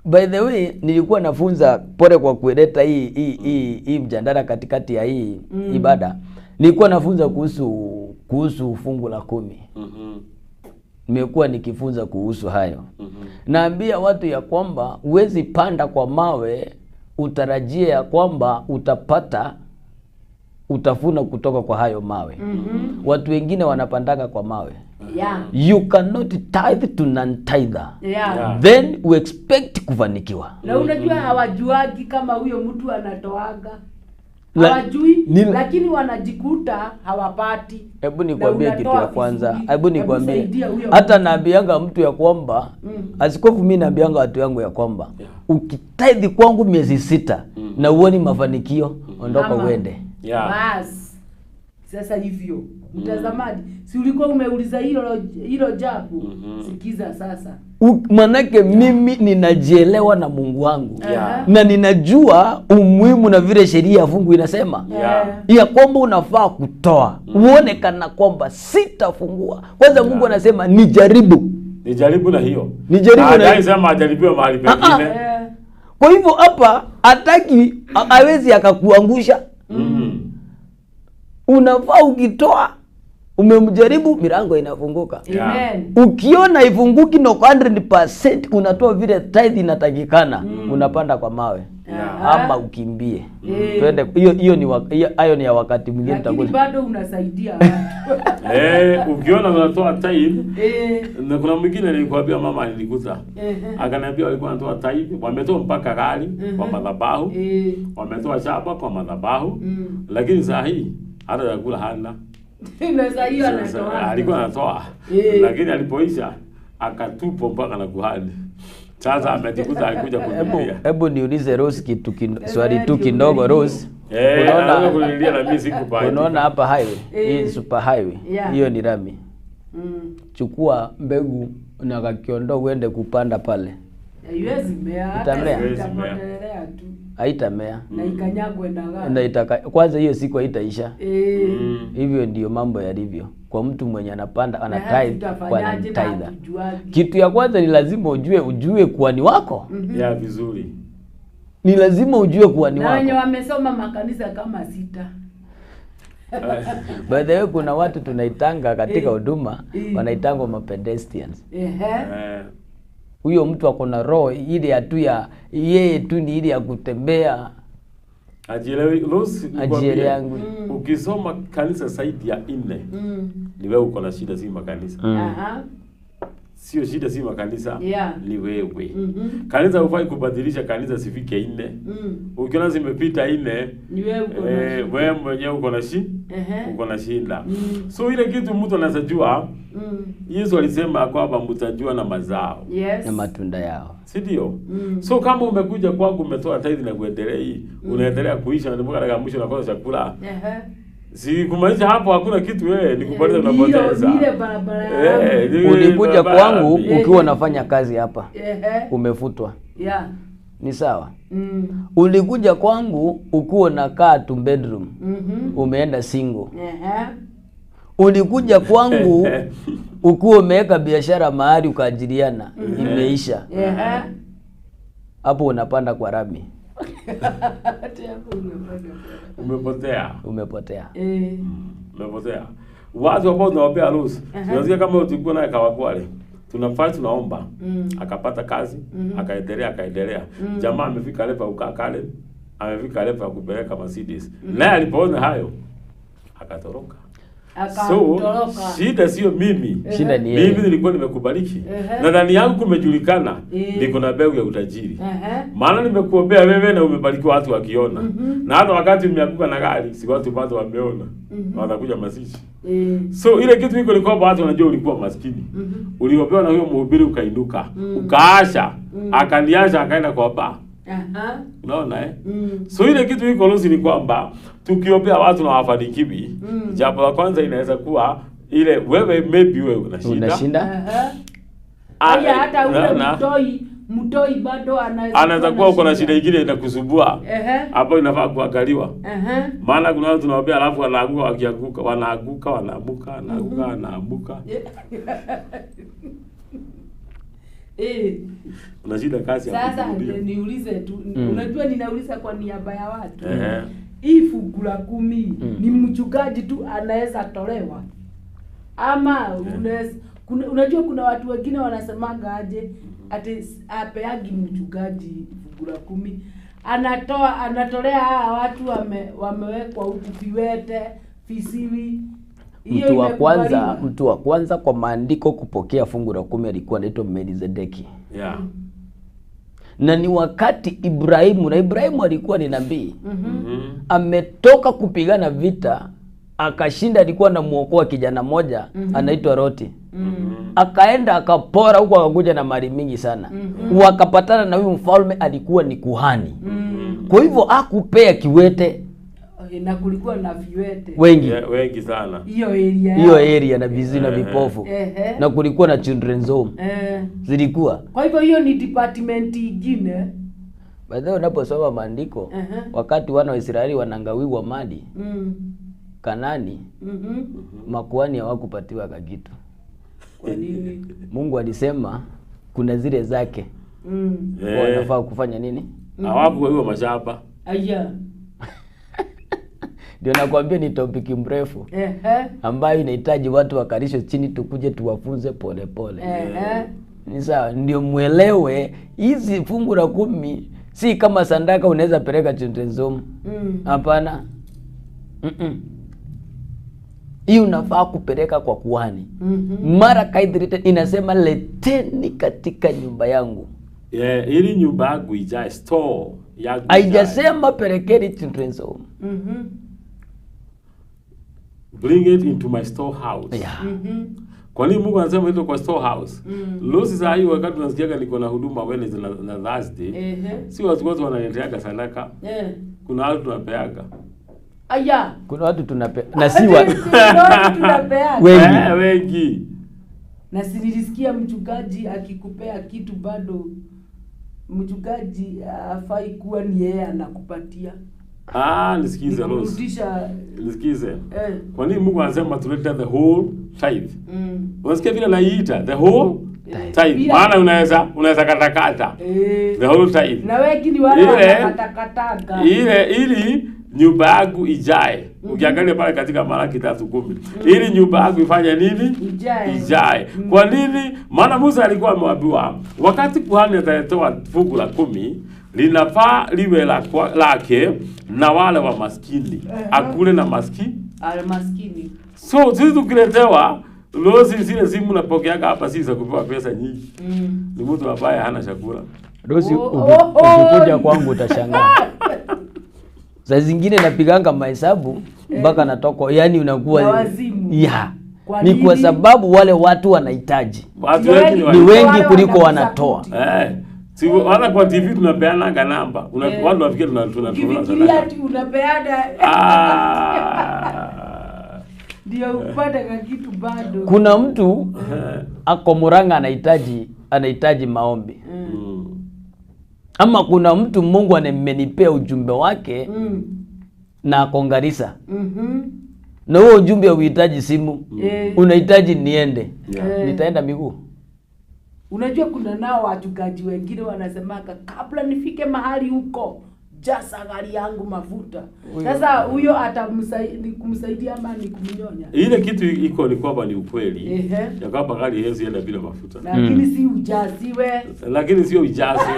By the way, nilikuwa nafunza, pole kwa kuleta hii mjadala katikati ya hii ibada. Nilikuwa nafunza kuhusu fungu la 10. Nimekuwa nikifunza kuhusu hayo. Naambia watu ya kwamba huwezi panda kwa mawe utarajie ya kwamba utapata utafuna kutoka kwa hayo mawe. Watu wengine wanapandanga kwa mawe. Yeah. You cannot tithe to non-tither. Yeah. Yeah. Then we expect kufanikiwa. Na unajua hawajuagi kama huyo mtu anatoaga. Hawajui, lakini wanajikuta hawapati. Hebu nikwambie Na kitu unatoa ya kwanza. vizuri. Hebu nikwambie. saidia huyo Hata mtu. naambianga mtu ya kwamba askofu, mimi naambianga watu yangu ya kwamba ukitithe kwangu miezi 6 na uoni mafanikio, ondoka Ama. uende. Yeah. Bas. Sasa hivyo mtazamaji, si ulikuwa umeuliza hilo jambo? Sikiza sasa. Manake mimi ninajielewa na Mungu wangu Yeah. na ninajua umuhimu na vile sheria ya fungu inasema Yeah. ya kwamba unafaa kutoa uone kana kwamba sitafungua kwanza. Mungu anasema nijaribu, Nijaribu na hiyo. Nijaribu na Hajai hiyo. sema ajaribiwe mahali pengine. Eh, Kwa hivyo hapa hataki, hawezi akakuangusha. Unafaa ukitoa, umemjaribu, milango inafunguka. Yeah. Amen. Ukiona ifunguki no 100% unatoa vile tithe inatakikana, unapanda kwa mawe Yeah. ama ukimbie. Eh. Twende hiyo ni hayo ni ya wakati mwingine Lakini tutakuja. bado unasaidia watu. Ukiona unatoa tithe Eh, na kuna mwingine nilikwambia mama alinikuta. Ehe. Akaniambia walikuwa wanatoa tithe, wametoa mpaka gari kwa madhabahu, eh, wametoa shamba kwa madhabahu. Lakini saa hii hata chakula hana. na saa hiyo Sasa, anatoa. alikuwa anatoa lakini alipoisha akatupwa mpaka na kuhani. Sasa amejikuta alikuja kulilia. Hebu niulize Rose kitu swali tu kidogo Rose. Unaona kulilia na mimi sikubahatika. Unaona hapa highway, hii super highway. Yeah. Hiyo ni rami. Chukua mbegu na kakiondo uende kupanda pale. Haiwezi mea, hata Itamea. Haiwezi mea. itapotelea tu Haitamea. na ikanyagwe na gari. Na itaka, kwanza hiyo siku haitaisha. Eh, Hivyo ndio mambo yalivyo kwa mtu mwenye anapanda na ana hata tithe kwa tutafanyaje na tithe. hatujuagi. Kitu ya kwanza ni lazima ujue kuhani wako. Ya vizuri. Ni lazima ujue kuhani Na wenye wako. wamesoma makanisa kama 6. By the way, kuna watu tunaitanga katika huduma wanaitangwa mapedestrians. Ehe. Huyo mtu ako na roho ile ya tu ya yeye tu ni ile ya kutembea. Ajielewi Rose, nikwambie, Ajielewi. Ukisoma kanisa zaidi ya 4 ni wewe uko na shida, si makanisa. Aha. Sio shida, si makanisa. Yeah. Ni wewe. Kanisa hufai kubadilisha kanisa sifike 4. Ukiona zimepita 4, Ni wewe uko na shida. wewe mwenyewe uko na shida. Ehe. Uko na shida. So ile kitu mtu anaweza jua, Yesu alisema kwamba mtajua na mazao. Yes. Na matunda yao. Si ndio? So kama umekuja kwangu umetoa tithe na kuendelea hii, unaendelea kuisha na mpaka dakika mwisho unakosa chakula. Ehe. Si kumaanisha hapo hakuna kitu wewe, ni kupoteza Ni hiyo- unapoteza. ni ile barabara ya Eh, ni ile Ulikuja barabara. kwangu ukiwa unafanya kazi hapa, Ehe. umefutwa. Yeah. Ni sawa. Ulikuja Ulikuja kwangu ukiwa unakaa tu bedroom. Umeenda single. Ehe. Ulikuja kwangu ukiwa umeweka biashara mahali ukaajiriana, imeisha. Ehe. Hapo unapanda kwa rami, Hata hapo unapanda. Umepotea. umepotea. Umepotea. Watu ambao tunawapea ruhusa. Tunasikia kama tulikuwa naye Kawangware. Tunafanya tunaomba. Akapata kazi, akaendelea akaendelea. Jamaa amefika level ukaa kale, amefika level ya kupeleka Mercedes. Naye alipoona hayo akatoroka. So Akatoroka. shida sio mimi. Shida ni yeye. Mimi nilikuwa nimekubariki. Ehe. Na ndani yangu kumejulikana niko na mbegu ya utajiri. Ehe. Maana nimekuombea wewe na umebarikiwa watu wakiona. Na hata wakati umeanguka na gari, si watu bado wameona. Watakuja mazishi. So ile kitu iko ni kwamba watu wanajua ulikuwa maskini. Uliombewa na huyo mhubiri ukainuka, ukaasha, akaniasha akaenda kwa baa. Aha. Unaona eh? So ile kitu iko Lucy ni kwamba tukiombea watu na wafanikiwi, jambo la kwanza inaweza kuwa ile wewe maybe wewe una shida. Unashinda? Aha. Ah, Haya, hata ule unaona? mtoi bado anaweza Anaweza kuwa uko na shida ingine inakusumbua. Ehe. Hapo inafaa kuangaliwa. Ehe. Maana kuna watu tunawaambia alafu wanaanguka wakianguka, wanaanguka, wanaamuka, wanaanguka, wanaamuka. Una shida kazi ya Sasa kujirudia. niulize tu, unajua ninauliza kwa niaba ya watu. Ehe. Hii fungu la 10 ni mchungaji tu anaweza tolewa ama unaweza, unajua kuna watu wengine wanasemaga aje ati apeagi mchungaji fungu la 10, anatoa anatolea hawa watu wamewekwa huku viwete, visiwi. Hiyo Mtu wa kwanza, imekubaliwa? mtu wa kwanza kwa maandiko kupokea fungu la 10 alikuwa anaitwa Melkizedeki. Yeah. Na ni wakati Ibrahimu, na Ibrahimu alikuwa ni nabii. Ametoka kupigana vita akashinda, alikuwa anamuokoa kijana moja anaitwa Loti. Akaenda akapora huko, akakuja na mali mingi sana. Wakapatana na huyu mfalme alikuwa ni kuhani. Kwa hivyo hakupea kiwete Na kulikuwa na viwete wengi Yeah, wengi sana. hiyo area hiyo area na viziwi na vipofu. Na kulikuwa na children's home zilikuwa. Kwa hivyo hiyo ni department ingine. By the way, unaposoma maandiko wakati wana wa Israeli wanangawiwa mali Kanani, makuhani hawakupatiwa kakitu. Kwa nini? Mungu alisema kuna zile zake wanafaa kufanya nini? Hawakugawiwa mashamba. Aya. Ndio nakwambia ni topic mrefu ambayo inahitaji watu wakalishwe chini, tukuje tuwafunze polepole. Ni sawa, ndio mwelewe hizi fungu la 10 si kama sandaka unaweza peleka children's home. Hapana. Hii unafaa kupeleka kwa kuhani. Mara kaidhirite inasema leteni katika nyumba yangu. Yeah, ili nyumba yangu ijae, store yangu ijae. Haijasema pelekeni children's home. Bring it into my storehouse. Yeah. Kwa nini Mungu anasema hivyo kwa storehouse? Lucy saa hii wakati tunasikiaga niko na huduma Wednesday na Thursday. Si watu wote wanaleteaga sadaka. Kuna watu tunapeaga. Aya. Kuna watu tunape na si wa tunapeaga. Wengi. Wengi. Na si nilisikia mchungaji akikupea kitu bado mchungaji hafai kuwa ni yeye anakupatia. Nisikize Rose. Kurudisha. Nisikize. Kwa nini Mungu anasema tulete the whole tithe? Unasikia vile naiita the whole tithe. Maana unaweza katakata. The whole tithe. Na wengi ni wale wanakatakataka. Ile ili nyumba yangu ijae. Ukiangalia pale katika Malaki 3:10. Ili nyumba yangu ifanye nini? Ijae. Ijae. Kwa nini? Maana Musa alikuwa ameambiwa wakati kuhani atatoa fungu la 10 linafaa liwe lake na wale wa maskini. Akule na maskini. Maskini. So sisi tukiletewa Rosi zile simu napokeaga hapa si za kupewa pesa nyingi. Ni mtu ambaye hana chakula. Rosi ukikuja kwangu utashangaa. Saa zingine napiganga mahesabu mpaka natoka, yani unakuwa na wazimu. Yeah. Kwa Ni kwa nini? sababu wale watu wanahitaji. Watu wengi Ni wengi Wale kuliko wanatoa. wanatoa. Si hata kwa TV tunapeana namba. Watu wafikiri tuna Ukifikiria ati unapeana ndio upate kitu bado. Kuna mtu ako Murang'a anahitaji maombi. Ama kuna mtu Mungu amenipea ujumbe wake na ako Garissa. Na huo ujumbe hauhitaji simu, Eh. unahitaji niende. Yeah. Nitaenda miguu. Unajua kuna nao wachungaji wengine wanasemaka kabla nifike mahali huko jaza gari yangu mafuta. Sasa huyo atamsaidia kumsaidia ama ni kumnyonya? Ile kitu iko ni kwamba ni ukweli Ehe. ya kwamba gari haiwezi enda bila mafuta, Lakini si ujaziwe. lakini sio ijazwe.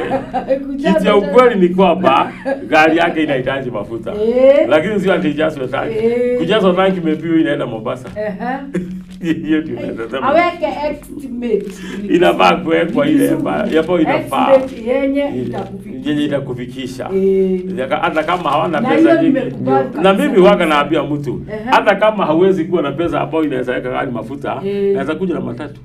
Kujaza Kitu ya ukweli ni kwamba gari yake inahitaji mafuta, Eh. lakini sio ati ijazwe tanki. Eh. Kujazwa tanki maybe inaenda Mombasa. Ehe. Hiyo ndio naweza sema. Aweke estimate. Inafaa kuwekwa ile ambayo inafaa Estimate yenye itakufikisha. yenye itakufikisha. Eh. Hata kama hawana Na pesa hiyo nyingi. nimekubali Na kabisa. mimi waga naambia mtu Ehe. hata kama hauwezi kuwa na pesa ambayo inaweza weka gari mafuta, Eh. naweza kuja na matatu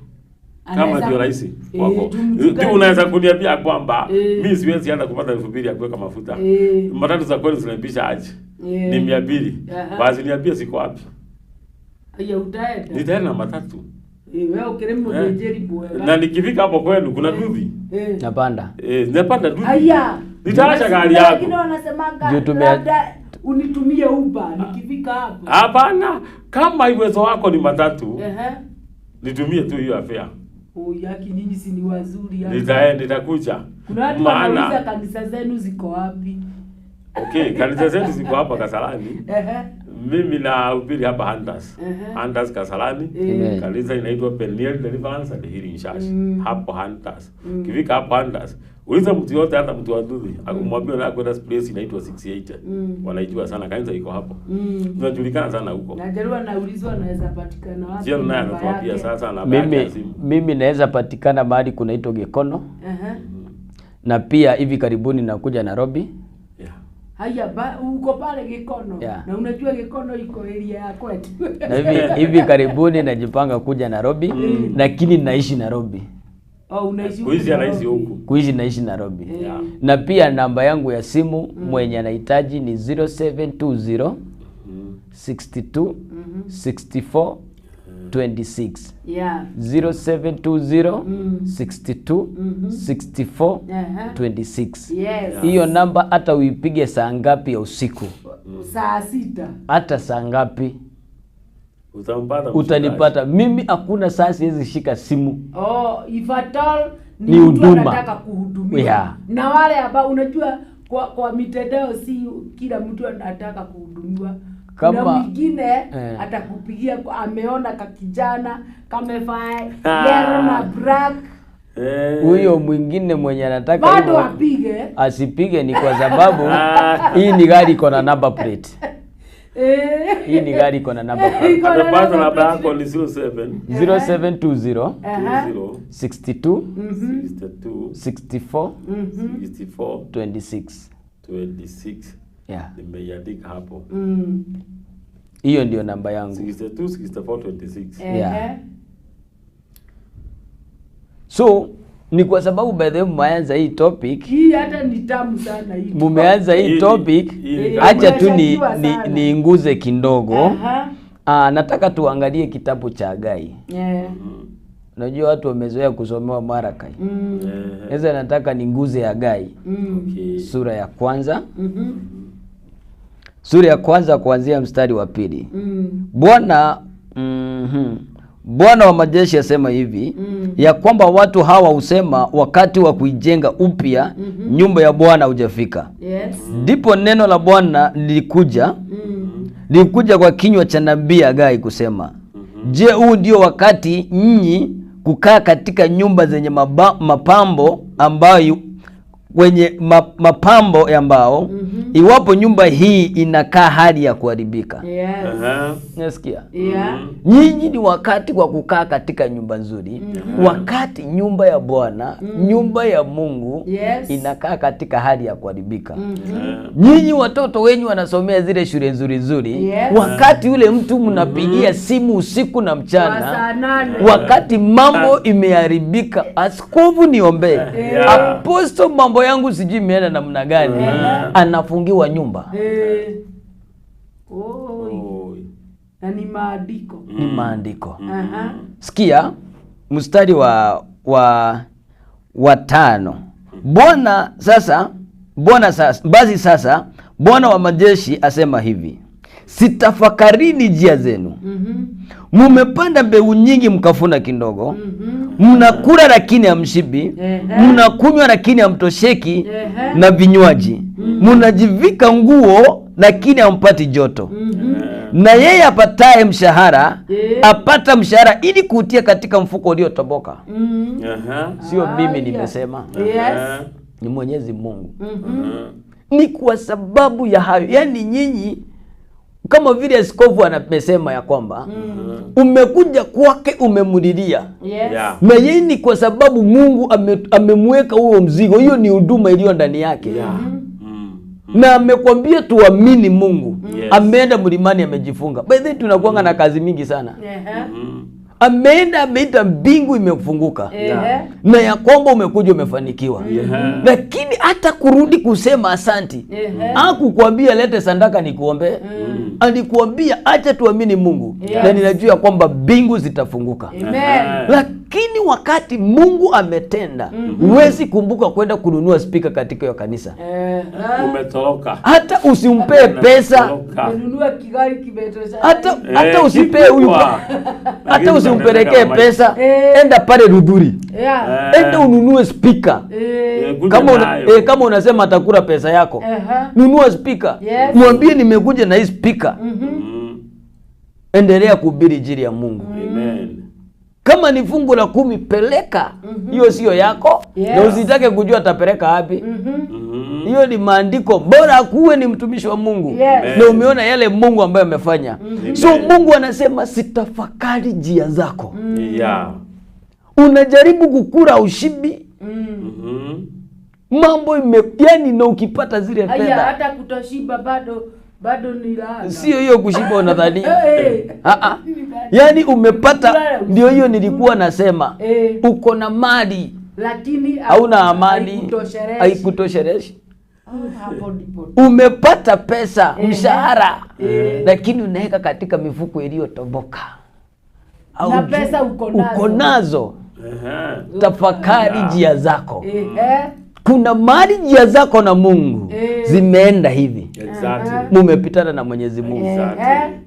kama Anaweza- ndio rahisi Eh, kwako. juu mchungaji- Tu unaweza kuniambia kwamba Eh. mimi siwezi hata kupata 2000 ya kuweka mafuta. Eh. Matatu za kweli zinalipisha aje? Eh. Ni 200. Aha. Basi niambie siko wapi? Ya utaenda. Nitaenda na matatu. Eh, wewe ukire mwenjeri bwega. Na nikifika hapo kwenu kuna duthi. Eh. Napanda. Eh, napanda duthi. Aya. Nitaacha gari Kuna yako. Wengine wanasemanga Juu tume- labda unitumie Uber nikifika hapo. Hapana, kama uwezo wako ni matatu, Ehe. nitumie tu hiyo afya. Oh, yaki nyinyi si ni wazuri hapa. Nitaenda nitakuja. Kuna watu wanauliza Maana kanisa zenu ziko wapi? okay, kanisa zetu ziko hapa Kasarani. Ehe. Mimi nahubiri hapa Handas. Ehe. Handas Kasarani. Amen. Kanisa inaitwa Peniel Deliverance and Healing Church. Hapo Handas. Ukifika hapo Handas, uliza mtu yote hata mtu wa Ndudhi, akumwambia na kwenda place inaitwa 68. Wanaijua sana kanisa iko hapo. Tunajulikana sana huko. Na Jaruo anaulizwa anaweza patikana wapi? Jero naye namba anatuambia yake. sasa namba yake ya Mimi simu. mimi naweza patikana mahali kunaitwa Gekono Ehe. na pia hivi karibuni nakuja Nairobi. Yeah. Haya ba, uko pale Gikono. Yeah. Na unajua Gikono iko area ya kwetu. Na hivi karibuni najipanga kuja Nairobi, lakini naishi Nairobi. Oh, unaishi huku Kuishi anaishi Nairobi. huku. Kuishi naishi Nairobi. Yeah. Na pia namba yangu ya simu mwenye anahitaji ni 0720 62 64 26. Yeah. 0720 62 64 Aha. 26. Yes. Hiyo namba hata uipige saa ngapi ya usiku, Saa sita. hata saa ngapi Utampata mchungaji. utanipata mimi. Hakuna saa siwezi shika simu. Oh, if at all ni Ni mtu huduma. anataka kuhudumiwa. Yeah. Na wale ambao unajua kwa mitandao si kila mtu anataka kuhudumiwa. Kama- Kuna mwingine Eh. atakupigia ameona kakijana kamevaa yellow na black Eh. Huyo mwingine mwenye anataka bado hivyo apige. asipige, ni kwa sababu hii ni gari iko na number plate. Eh. Hii ni gari iko na number plate. Iko na Atapata number namba plate. yako ni 07 0720 Aha. 20 62 62 64 64 26. 26. Yeah. Nimeiandika hapo. Mm. Hiyo ndio namba yangu. 62 64 26. Yeah. Ehe. So ni kwa sababu by the way mmeanza hii topic, Hii hata ni tamu sana hii. mumeanza Hii hii ni- topic, hii ni kama- acha tu ni, Tumeshakiwa ni, sana. niinguze kidogo. Aha. Nataka tuangalie kitabu cha Hagai. Eh. Unajua watu wamezoea kusomewa Marakai. Mm. Eh, Sasa nataka ninguze Hagai Mm. okay. sura ya kwanza, Mhm. sura ya kwanza kuanzia mstari wa pili. Mm. Bwana Bwana wa majeshi asema hivi ya kwamba watu hawa husema wakati wa kuijenga upya nyumba ya Bwana hujafika. Yes. Ndipo neno la Bwana lilikuja lilikuja kwa kinywa cha nabii Hagai kusema, Je, huu ndio wakati nyinyi kukaa katika nyumba zenye mapambo ambayo wenye mapambo ya mbao, iwapo nyumba hii inakaa hali ya kuharibika? Yes. Aha. Nasikia? Yeah. Nyinyi ni wakati wa kukaa katika nyumba nzuri, wakati nyumba ya Bwana, nyumba ya Mungu Yes. inakaa katika hali ya kuharibika. Nyinyi watoto wenyu wanasomea zile shule nzuri nzuri, Yes. wakati yule mtu mnapigia simu usiku na Kwa saa mchana, nane. wakati mambo imeharibika, askofu niombee, Yeah. aposto, mambo yangu sijui imeenda namna gani, anafungiwa nyumba. Eh. Oi. Oi. Na ni maandiko. Ni maandiko. Aha. Sikia mstari wa tano. Bwana sasa, basi sasa Bwana wa majeshi asema hivi, Sitafakarini njia zenu. Mumepanda mbegu nyingi mkafuna kidogo. Mnakula lakini hamshibi. Mnakunywa lakini hamtosheki na vinywaji. Mnajivika nguo lakini hampati joto. Na yeye apataye mshahara apata mshahara ili kuutia katika mfuko uliotoboka. Sio mimi nimesema. Yes. Ni Mwenyezi Mungu. Ni kwa sababu ya hayo. Yaani nyinyi kama vile askofu anamesema ya kwamba umekuja kwake umemlilia. Yes. Yeah. Na yeye ni kwa sababu Mungu amemweka huo mzigo. Hiyo ni huduma iliyo ndani yake. Yeah. Na amekwambia tuamini Mungu. Yes. Ameenda mlimani amejifunga. By the way tunakuanga na kazi mingi sana. Ameenda ameita mbingu imefunguka. Na ya kwamba umekuja umefanikiwa. Lakini hata kurudi kusema asanti. Hakukwambia lete sadaka nikuombe. Alikuambia acha tuamini Mungu. Yes. Na ninajua kwamba mbingu zitafunguka. Amen. Lakini wakati Mungu ametenda, huwezi kumbuka kwenda kununua spika katika hiyo kanisa. Umetoroka. Hata usimpee pesa, Umenunua kigari kimetosha. hata usipee huyu, hata usimpelekee pesa, enda pale Rudhuri. Yeah. Enda ununue spika. Kama unasema atakula pesa yako, nunua spika. Yes. Mwambie nimekuja na hii spika. Endelea kuhubiri injili ya Mungu. Amen. Kama ni fungu la 10 peleka. Hiyo sio yako. Yes. Na usitake kujua atapeleka wapi. Hiyo ni maandiko. Bora kuwe ni mtumishi wa Mungu. Yes. Na umeona yale Mungu ambayo amefanya. So Mungu anasema sitafakari njia zako. Yeah. Unajaribu kukura ushibi. Mambo yani na ukipata zile fedha. Hata kutoshiba bado ni laana. Sio hiyo kushiba unadhania. Yaani umepata, ndio hiyo nilikuwa nasema. Uko na mali lakini hauna amani, haikutoshereshi. Umepata pesa, mshahara, lakini unaweka katika mifuko iliyotoboka. Na pesa uko nazo. Tafakari njia zako. Kuna mali njia zako na Mungu zimeenda hivi. Exactly. Mumepitana na Mwenyezi Mungu. Exactly.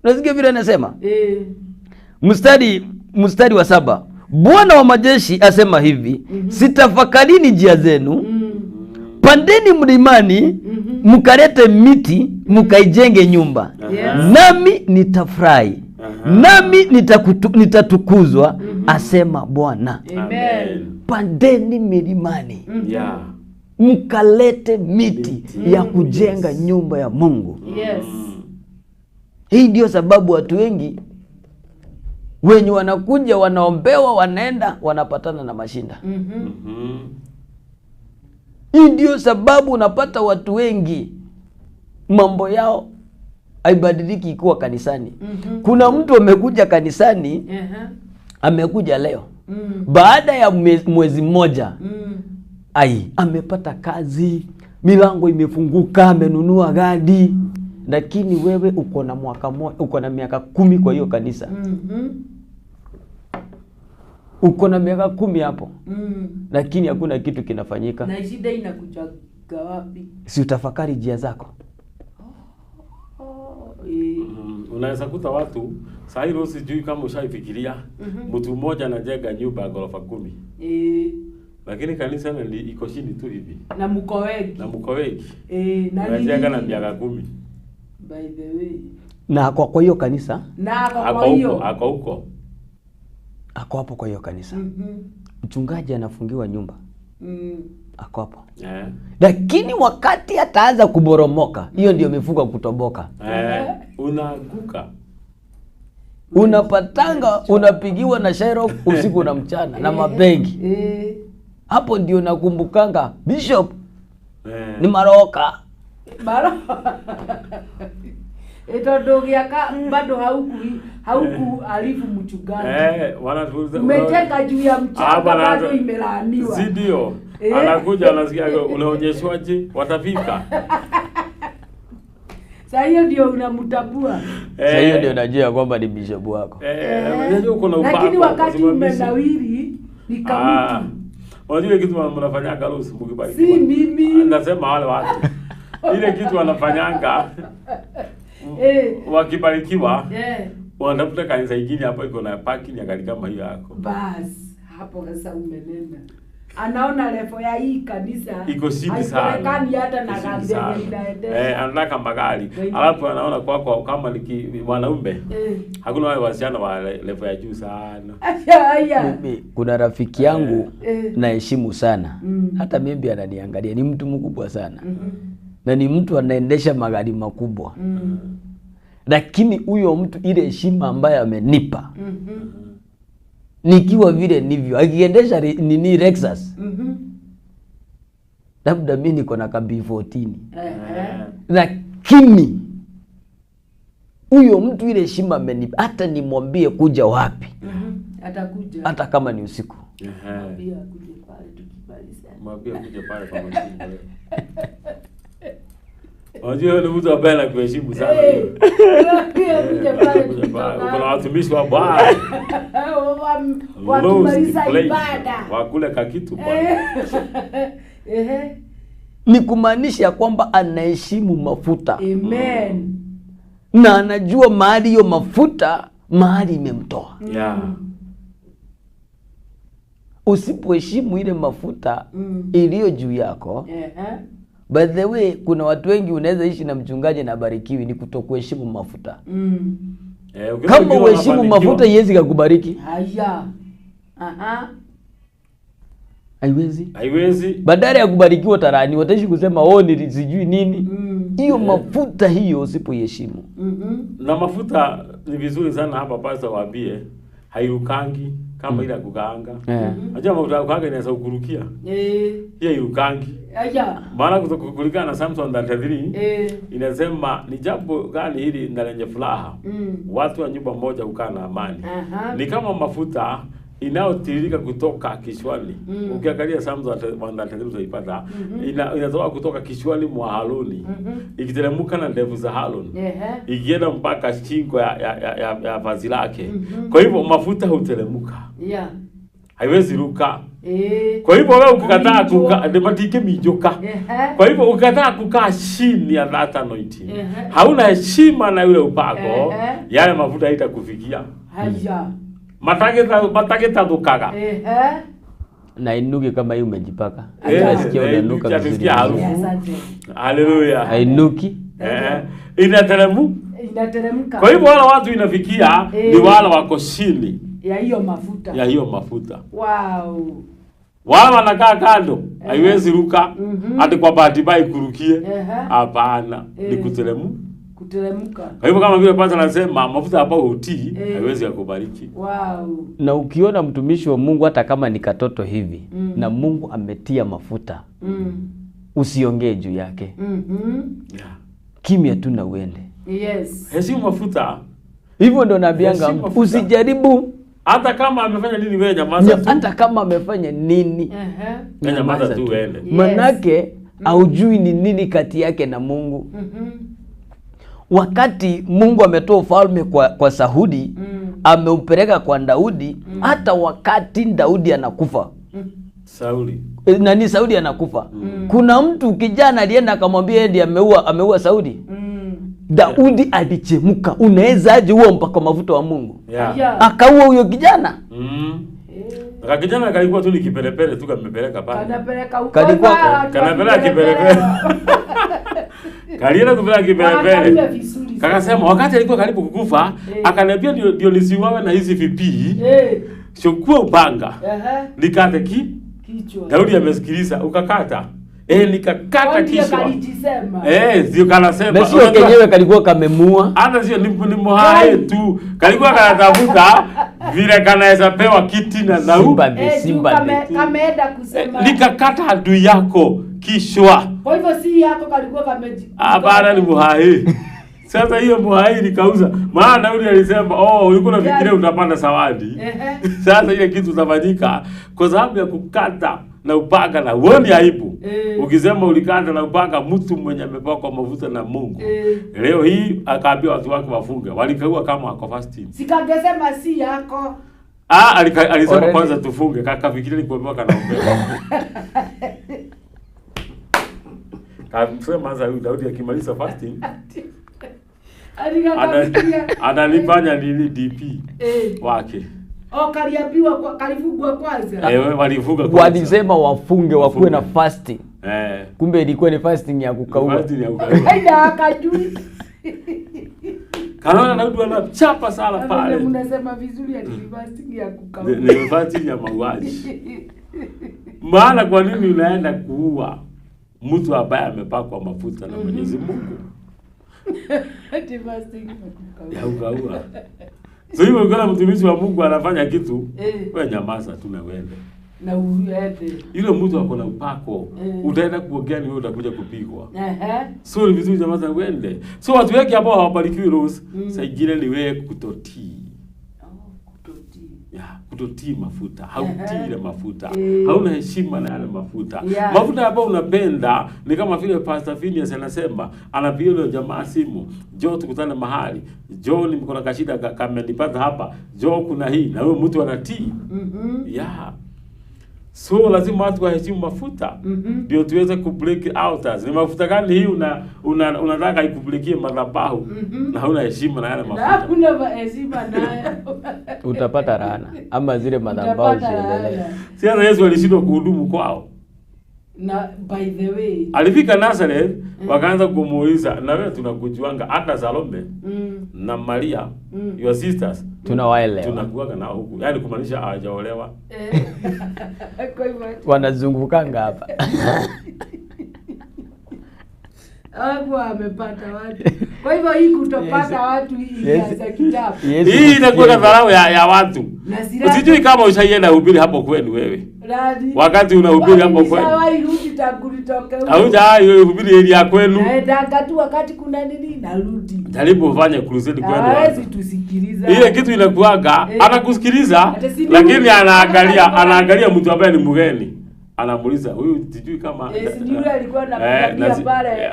Unasikia vile anasema? Mstari wa 7. Bwana wa majeshi asema hivi, sitafakarini njia zenu. Pandeni mlimani, mkalete miti, mkaijenge nyumba. Nami nitafurahi. Nami nitatukuzwa, asema Bwana. Amen. Pandeni milimani. Mkalete miti ya kujenga nyumba ya Mungu. Yes. Hii ndio sababu watu wengi wenye wanakuja wanaombewa wanaenda wanapatana na mashinda. Hii ndio sababu unapata watu wengi mambo yao haibadiliki ikiwa kanisani. Kuna mtu amekuja kanisani, amekuja leo. Baada ya mwezi mmoja, amepata kazi, milango imefunguka, amenunua gari. Lakini wewe uko na mwaka mmoja, uko na miaka 10 kwa hiyo kanisa. Uko na miaka 10 hapo. Lakini hakuna kitu kinafanyika. Na shida inakuja wapi? Si utafakari njia zako. Unaweza kuta watu saa hii sijui kama ushaifikiria, mtu mmoja anajenga nyumba ya ghorofa 10. Lakini kanisa ni iko chini tu hivi. Na mko wengi. Na mko wengi. Na anajenga na miaka 10. By the way. Na kwa hiyo kanisa? Na kwa hiyo. Ako huko. Ako hapo kwa hiyo kanisa. Mchungaji anafungiwa nyumba. Ako hapo. Lakini wakati ataanza kuboromoka, hiyo ndio mifuko kutoboka. Unaanguka. Unapatanga, unapigiwa na Shairo usiku na mchana na mabengi. Hapo ndio nakumbukanga Bishop ni maroka. Maroka. Etodogiaka bado hauku alifu mchungaji. Umejenga juu ya mchanga bado imelaaniwa. Si ndio? Anakuja anasikia unaonyeshwaje watafika. Sasa hiyo ndio unamtambua. Sasa hiyo ndio najua kwamba ni bishop wako. Unajua uko na upako. Lakini wakati umenawiri ni kama unajua kitu mnafanyanga Rose mkibarikiwa. Si mimi. Nasema wale watu. Ile kitu wanafanyanga Wakibarikiwa wanatafuta kanisa ingine hapo iko na parking ya gari kama hiyo yako. Bas, hapo sasa umenena. Anaona level ya hii kanisa iko chini sana. Haipelekani hata na gari yenye inaendesha. Anataka magari. Alafu anaona kwako kama ni mwanaume. Hakuna wale wasichana wa level ya juu sana. Aya. Mimi kuna rafiki yangu naheshimu sana. Hata mimi ananiangalia, ni mtu mkubwa sana. Na ni mtu anaendesha magari makubwa. Lakini huyo mtu ile heshima ambayo amenipa nikiwa vile nivyo, akiendesha nini Lexus, labda mimi niko na B14, lakini huyo mtu ile heshima amenipa, hata nimwambie kuja wapi, atakuja hata kama ni usiku. Mwambie akuje pale tukimaliza. Mwambie akuje pale kwa mashine. Unajua ni mtu ambaye anakuheshimu sana. Kuna watumishi wa Bwana wakimaliza ibada wakule kakitu bwana. Ni kumaanisha kwamba anaheshimu mafuta. Amen. Na anajua mahali hiyo mafuta mahali imemtoa. Usipoheshimu ile mafuta iliyo juu yako. By the way, kuna watu wengi unaweza ishi na mchungaji na barikiwi ni kutokuheshimu mafuta. Kama uheshimu mafuta iwezi kukubariki. Haya. Aha. Haiwezi. Haiwezi. Badala ya kubarikiwa tarani wataishi kusema oh ni sijui nini. Hiyo mafuta hiyo usipoiheshimu. Na mafuta ni vizuri sana hapa pastor waambie hairukangi kama ile ya kukaanga. Unajua mafuta ya kukaanga inaweza kukurukia. Hiyo hairukangi. Aya. Maana kulingana na Samson 33 inasema ni jambo gani hili na lenye furaha. Watu wa nyumba moja hukaa na amani. Ni kama mafuta inayotiririka kutoka kichwani. Ukiangalia Samson 33 utaipata. Inatoka kutoka kichwani mwa Haruni. Ikiteremka na ndevu za Haruni. Ikienda mpaka shingo ya vazi lake. Kwa hivyo mafuta huteremka. Haiwezi ruka. Kwa hivyo wewe ukikataa kukaa nimatike mijoka. Kwa hivyo ukikataa kukaa chini ya that anointing, hauna heshima na yule upako, yale mafuta haitakufikia. Haya. Matageta dukaga. Na inuke kama hiyo umejipaka. Nasikia unanuka vizuri. Haleluya. Hainuki. Inateremka. Kwa hivyo wala watu inafikia ni wala wako chini ya hiyo mafuta. Ya hiyo mafuta. Wow. Wala wanakaa kando, haiwezi ruka. Hata kwa bahati mbaya ikurukie. Hapana, ni kuteremka. Kwa hivyo kama vile pastor anasema mafuta hapo hutii, haiwezi kukubariki. Wow. Na ukiona mtumishi wa Mungu hata kama ni katoto hivi na Mungu ametia mafuta, usiongee juu yake. Kimya tu na uende. Yes. Heshimu mafuta. Hivyo ndo naambianga mtu, usijaribu hata kama amefanya nini wewe nyamaza tu. Hata kama amefanya nini nyamaza tu uende. Manake haujui ni nini kati yake na Mungu. Wakati Mungu ametoa ufalme kwa Sauli, ameupeleka kwa Daudi, hata wakati Daudi anakufa. Sauli. Nani Sauli anakufa. Kuna mtu kijana alienda akamwambia ndiye ameua Sauli. Daudi alichemuka. Unawezaje huo mpaka mafuta wa Mungu? Akaua huyo kijana. Na kijana kalikuwa tu ni kipelepele tu kamepeleka pale. Kanapeleka huko. Kanapeleka kipelepele. Kalienda kupeleka kipelepele. Kakasema wakati alikuwa karibu kukufa, akaniambia ndio nisiuawe na hizi VP. Chukua upanga. Nikate kichwa. Daudi amesikiliza, ukakata. Nikakata kichwa. Sio kanasema. Na sio kenyewe kalikuwa kamemua. Hata sio ni muhae tu. Kalikuwa kanatafuta vile kanaweza pewa kiti na nau. Simba kameenda kusema. Nikakata adui yako kichwa. Kwa hivyo si yako kalikuwa kameji. Hapana ni muhae. Sasa hiyo muhae nikauza. Maana Daudi alisema, "Oh, ulikuwa unafikiria utapanda zawadi." Sasa ile kitu utafanyika kwa sababu ya kukata na upanga na uone aibu. Ukisema ulikata na upanga mtu mwenye amepakwa mafuta na Mungu. Leo hii akaambia watu wake wafunge. Walikaua kama wako fasting. Sikangesema si yako. Alisema kwanza tufunge. Kakafikiria ni kuambiwa kanaombewa. Kamsema sasa huyu Daudi akimaliza fasting. Ananifanya nini DP wake. Oh, kaliambiwa kwa kalifungwa kwanza. Walifunga kwanza. Walisema wafunge wakuwe na fasting. Kumbe ilikuwa ni fasting ya kukaua. Fasting ya kukaua. Haida akajui. Kanaona Daudi anachapa sala pale. Mnasema vizuri ati ni fasting ya kukaua. Ni fasting ya mauaji. Maana kwa nini unaenda kuua mtu ambaye amepakwa mafuta na Mwenyezi Mungu? Ati fasting ya kukaua. Ya kukaua. So hivyo ukiona mtumishi wa Mungu anafanya kitu, wewe nyamaza tu na uende. Na uende. Yule mtu ako na upako, utaenda kuongea ni wewe utakuja kupigwa. So ni vizuri nyamaza uende. So watu wengi ambao hawabarikiwi Rose, saa ingine ni wewe kutotii. Kutotii. Ya, kutotii mafuta, hautii ile mafuta. Hauna heshima na yale mafuta. Yeah. Mafuta ambayo unapenda ni kama vile Pastor Phineas anasema, anapigia yule jamaa simu, njoo tukutane mahali, njoo niko na kashida kamenipata hapa, njoo kuna hii, na huyo mtu anatii. Yeah. So lazima watu waheshimu mafuta ndio tuweze ku break altars. Ni mafuta gani hii unataka ikublikie madhabahu na huna heshima na yale mafuta? Na hakuna heshima nayo. Utapata laana ama zile madhabahu ziendelee. Si hata Yesu alishindwa kuhudumu kwao. Na by the way, alifika Nazareth wakaanza kumuuliza, na wewe tunakujuanga hata Salome na Maria your sisters tunawaelewa. Tunakuaga nao huku. Yaani kumaanisha hawajaolewa. Kwa hivyo wanazungukanga hapa. Hapo amepata watu. Kwa hivyo hii kutopata watu hii ilianza kitambo. Hii inakuwa dharau ya watu. Usijui kama ushaienda hubiri hapo kwenu wewe. Radi. Wakati unahubiri hapo kwenu. Nishawahi rudi tangu nitoke huko. Haujawahi hubiri area kwenu. Naendanga tu wakati kuna nini narudi. Jaribu ufanye crusade kwenu. Hawezi tusikiliza. Ile kitu inakuaga anakusikiliza lakini anaangalia mtu ambaye ni mgeni. Anamuuliza huyu sijui kama si yule alikuwa anakuambia pale.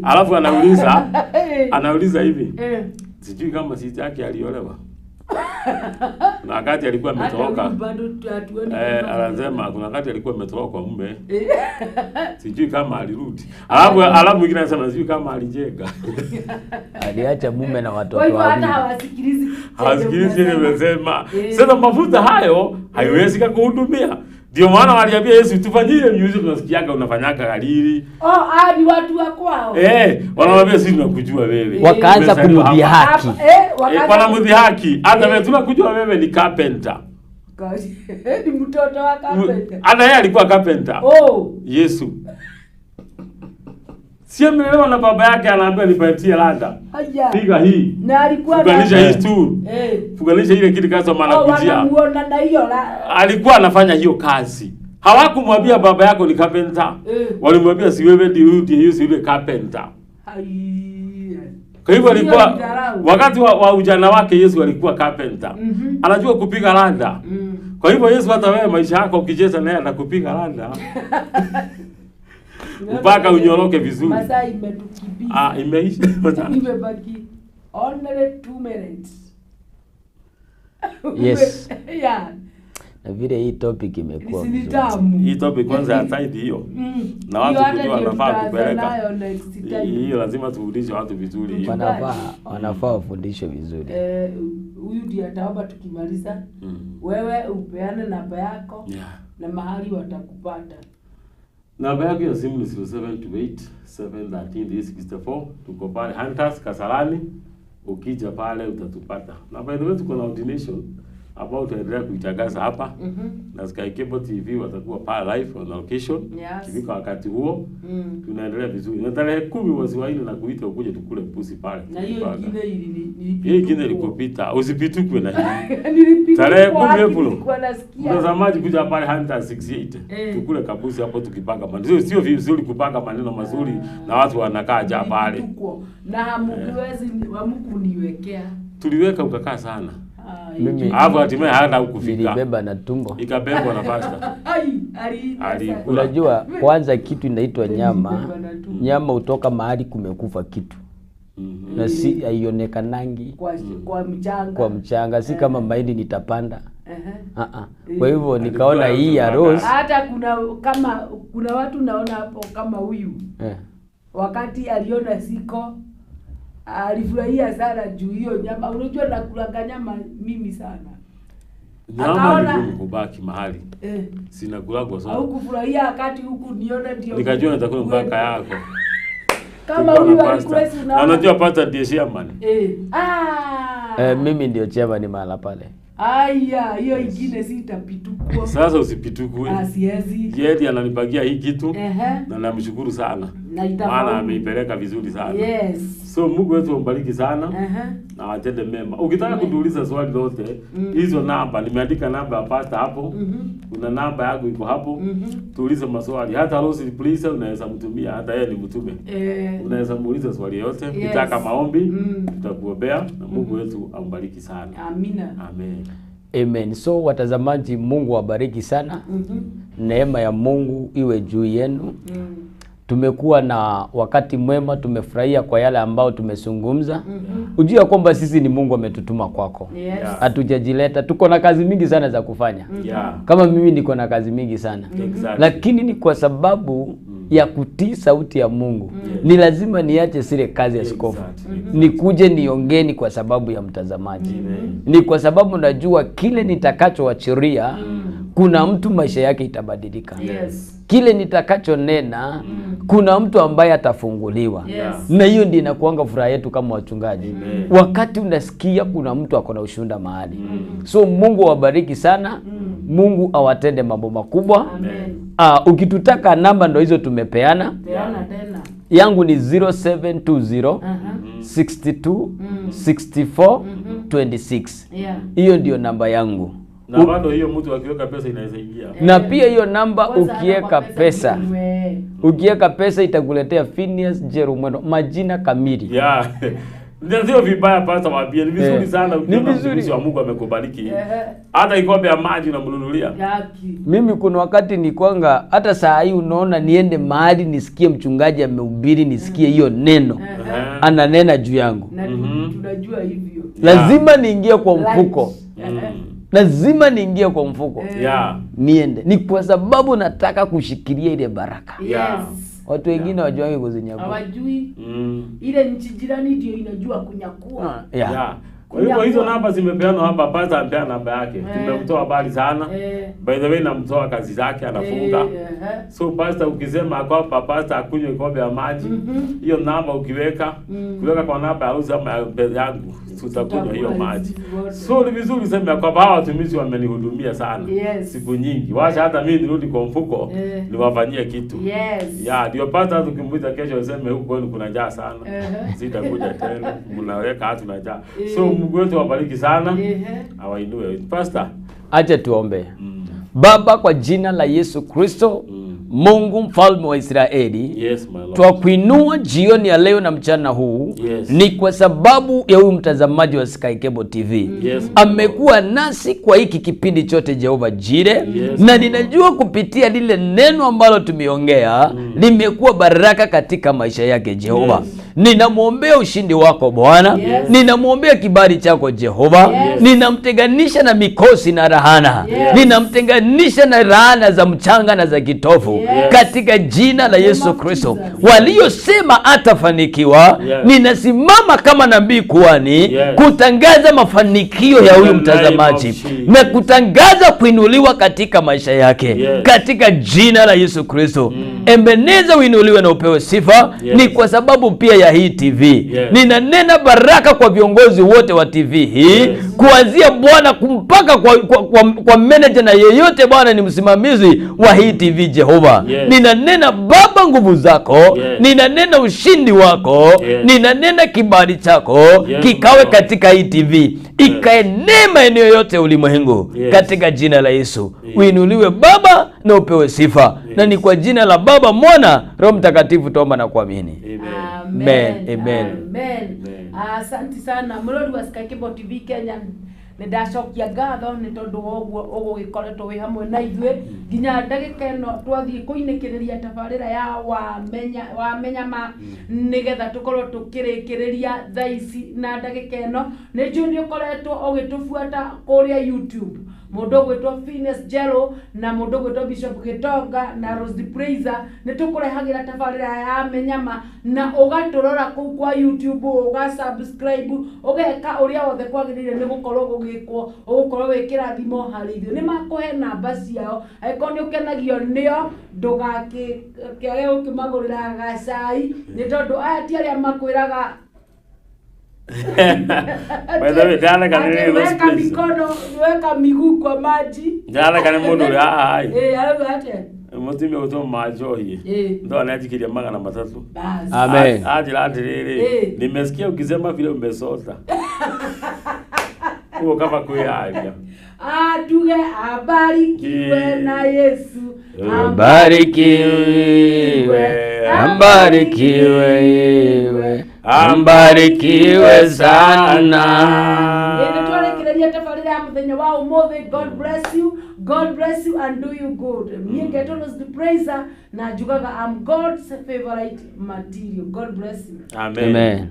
Alafu anauliza anauliza hivi. Sijui kama sisi yake aliolewa. Na wakati alikuwa ametoroka. Anasema kuna wakati alikuwa ametoroka kwa mume. Sijui kama alirudi. Alafu mwingine anasema sijui kama alijenga. Aliacha mume na watoto wawili. Kwa hivyo wawili. hata hawasikilizi. Hawasikilizi nimesema. Sasa mafuta hayo haiwezi kukuhudumia. Ndio maana waliambia Yesu tufanyie miujiza tunasikiaga unafanyaga Galili. Oh, ni watu wa kwao. Wanamwambia sisi tunakujua wewe. Wakaanza kumdhihaki. Wanamdhihaki. Hata wewe tunakujua wewe ni carpenter. Ni mtoto wa carpenter. Hata yeye alikuwa carpenter. Oh. Yesu. Si amelelewa na baba yake anaambia nipatie landa. Haya. Piga hii. Na alikuwa fuganisha hii stool. Fuganisha ile kitu kaza maana kujia. Wanamuona na hiyo la. Alikuwa anafanya hiyo kazi. Hawakumwambia baba yako ni carpenter. Walimwambia si wewe ndiye Yesu yule carpenter. Hai. Kwa hivyo alikuwa wakati wa ujana wake Yesu alikuwa carpenter. Anajua kupiga landa. Kwa hivyo Yesu hata wewe maisha yako ukicheza naye atakupiga landa. Mpaka unyoroke vizuri. Masaa imetukibia. Imeisha. Imebaki only 2 minutes. Yes. Yeah. Na vile hii topic imekuwa Ni tamu. Hii topic kwanza ya side hiyo. Na watu kujua wanafaa kupeleka. Hiyo lazima tufundishe watu vizuri hiyo. Wanafaa wafundishwe vizuri. Huyu ndiye ataomba tukimaliza. Wewe upeane namba yako na mahali watakupata. Namba yako ya simu ni 0728 713 364. Tuko pale Hunters Kasarani. Ukija pale utatupata. Na by the way tuko na ordination ambao tutaendelea kuitangaza hapa. Na Sky Cable TV watakuwa pale live on location. Yes. Kifika wakati huo tunaendelea vizuri. Na tarehe 10 mwezi wa 4 na kuita ukuje tukule pusi pale. Na hiyo ingine ilipita. Hiyo ingine ilikopita. Usipitukwe na hii. Nilipita. Tarehe 10 April. Mtazamaji kuja pale Hunters 68. Tukule kabusi hapo tukipanga maneno. Sio vizuri kupanga maneno mazuri na watu wanakaa ja pale. Na hamkuwezi hamkuniwekea. Tuliweka ukakaa sana. Mimi hapo hatimaye hata hukufika. Nilibeba na tumbo. Ikabebwa na pasta. Ai, unajua kwanza kitu inaitwa nyama. Nyama hutoka mahali kumekufa kitu. Na si haionekanangi kwa mchanga. Kwa mchanga si kama mahindi nitapanda. Kwa hivyo nikaona hii ya Rose. Hata kuna kama kuna watu naona hapo kama huyu. Wakati aliona siko Alifurahia sana juu hiyo nyama. Unajua nakulanga nyama mimi sana. Nyama ni kubaki mahali. Sinakulagwa sana. Au kufurahia wakati huku niona ndio. Nikajua nitakula mpaka yako. Kama huyu alikuwa si unaona. Anajua pata ndiye chairman. Mimi ndio chairman mahala pale. Aya, hiyo ingine sitapitukua. Sasa usipitukue. Siwezi. Yeye ananipagia hii kitu na namshukuru sana. Maana ameipeleka vizuri sana. Yes. So Mungu wetu ambariki sana na atende mema. Ukitaka kutuuliza swali lote, hizo namba nimeandika namba ya pastor hapo. Kuna namba yangu iko hapo. Tuulize maswali. Hata Rose please unaweza mtumia, hata yeye ni mtume. Unaweza muuliza swali yote. Ukitaka maombi, tutakuombea na Mungu wetu ambariki sana. Amina. Amen. Amen. So watazamaji, Mungu awabariki sana. Neema ya Mungu iwe juu yenu. Tumekuwa na wakati mwema, tumefurahia kwa yale ambao tumezungumza. Ujue kwamba sisi ni Mungu ametutuma kwako. Hatujajileta. Tuko na kazi mingi sana za kufanya. Kama mimi niko na kazi mingi sana. Lakini ni kwa sababu ya kutii sauti ya Mungu. Ni lazima niache zile kazi ya askofu. Nikuje niongeni kwa sababu ya mtazamaji. Ni kwa sababu najua kile nitakachoachiria kuna mtu maisha yake itabadilika. Kile nitakachonena kuna mtu ambaye atafunguliwa. Na hiyo ndio inakuanga furaha yetu kama wachungaji. Wakati unasikia kuna mtu akona ushuhuda mahali. So Mungu awabariki sana. Mungu awatende mambo makubwa. Ukitutaka namba ndo hizo tumepeana. Tena. Yangu ni 0720 62 64 26. Hiyo ndio namba yangu. Na bado hiyo mtu akiweka pesa inaweza ingia. Na pia hiyo namba ukiweka pesa, ukiweka pesa itakuletea Phineas Njeru Mwendwa, majina kamili. Ndio vibaya pasta waambie, ni vizuri sana ukiona mtumishi wa Mungu amekubariki. Hata ikombe ya maji unamnunulia. Mimi kuna wakati ni kwanga hata saa hii unaona niende mahali nisikie mchungaji amehubiri, nisikie hiyo neno. Ananena juu yangu. Na tunajua hivyo. Lazima niingie kwa mfuko. Lazima niingie kwa mfuko. Niende. Ni kwa sababu nataka kushikilia ile baraka. Watu wengine wajuange kuzinyakua. Hawajui. Ile nchi jirani ndio inajua kunyakua. Kwa hivyo hizo namba zimepeanwa hapa, pastor amepeana namba yake. Tumemtoa habari sana. By the way namtoa kazi zake anafunga. So pastor ukisema kwamba pastor akunywe kikombe ya maji, hiyo namba ukiweka, kuweka kwa namba ya Rose ama yangu, tutakunywa hiyo maji. So ni vizuri sema kwamba hawa watumishi wamenihudumia sana. Siku nyingi. Wacha hata mimi nirudi kwa mfuko niwafanyie kitu. Ndio pastor tukimuita kesho useme huko kwenu kuna njaa sana. Sitakuja tena. Mnaweka hatu na njaa. So Mungu wetu awabariki sana. Awainue. Pastor, acha tuombe. Baba, kwa jina la Yesu Kristo, Mungu mfalme wa Israeli, twakuinua jioni ya leo na mchana huu. Ni kwa sababu ya huyu mtazamaji wa Sky Cable TV. Amekuwa nasi kwa hiki kipindi chote, Jehova Jire. Na ninajua kupitia lile neno ambalo tumeongea limekuwa baraka katika maisha yake, Jehova. Ninamwombea ushindi wako Bwana. Ninamwombea kibali chako Jehova. Ninamtenganisha na mikosi na rahana. Ninamtenganisha na rahana za mchanga na za kitofu. Katika jina la Yesu Kristo. Waliosema atafanikiwa, ninasimama kama nabii kuhani kutangaza mafanikio ya huyu mtazamaji na kutangaza kuinuliwa katika maisha yake. Katika jina la Yesu Kristo. Ebeneza uinuliwe na upewe sifa. Ni kwa sababu pia ya hii TV. Ninanena baraka kwa viongozi wote wa TV hii, kuanzia Bwana mpaka kwa manager na yeyote Bwana ni msimamizi wa hii TV Jehova. Ninanena Baba nguvu zako, ninanena ushindi wako, ninanena kibali chako kikawe katika hii TV, ikaenee maeneo yote ulimwengu. Katika jina la Yesu. Uinuliwe Baba na upewe sifa. Na ni kwa jina la Baba, Mwana, Roho Mtakatifu tuomba na kuamini. Amen. Amen. Amen. Asante sana murori wa Sky Cable TV Kenya. Nĩndacokia ngatho nĩ tondũ wa ũguo ũgũgĩkoretwo wĩ hamwe na ithuĩ nginya ndagĩka ĩno twathiĩ kũinĩkĩrĩria tabarĩra ya wamenya ma nĩgetha tũkorwo tũkĩrĩkĩrĩria thaa ici na ndagĩka ĩno. Nĩ njũĩ nĩ ũkoretwo ũgĩtũbuata kũrĩa YouTube, Mũndũ ũgwĩtwo Phineas Jero na mũndũ ũgwĩtwo Bishop Gĩtonga na Rose Praiser nĩ tũkũrehagĩra tabarĩra ya Mĩnyama na ũgatũrora kũu kwa YouTube, ũga subscribe, ũgeka ũrĩa wothe kwagĩrĩire nĩ gũkorwo gũgĩkwo, ũgũkorwo wĩ kĩrathimo harĩ ithuĩ. Nĩ makũhe namba ciao, angĩkorwo nĩ ũkenagio nĩo ndũgakĩage gũkĩmagũrĩra gacai, nĩ tondũ aya ti arĩa makwĩraga. By the way, ndĩratheka nĩ Ati Rose weka Praiser. mikono, weka miguu kwa maji. Ndĩratheka nĩ mũndũ ũrĩa haha ĩ. Eh, arauga atĩa? Mũtumia ũgwĩtwo Manjohi. Eh. Ndo ananjikiria 300. Basi. Amen. Anjĩra atĩrĩrĩ, Eh. nimesikia ukisema vile umesota. Ũguo kaba kwĩyaria. Atuge abarikiwe na Yesu. Ambarikiwe, ambarikiwe, iwe, ambarikiwe sana. Ĩ, nĩtwarekereria tabarĩra ya mũthenya wa ũmũthĩ. God bless you, God bless you and do you good. Niĩ ngetwo Rose the Praiser na njugaga I'm God's favorite material. God bless you. Amen. Amen.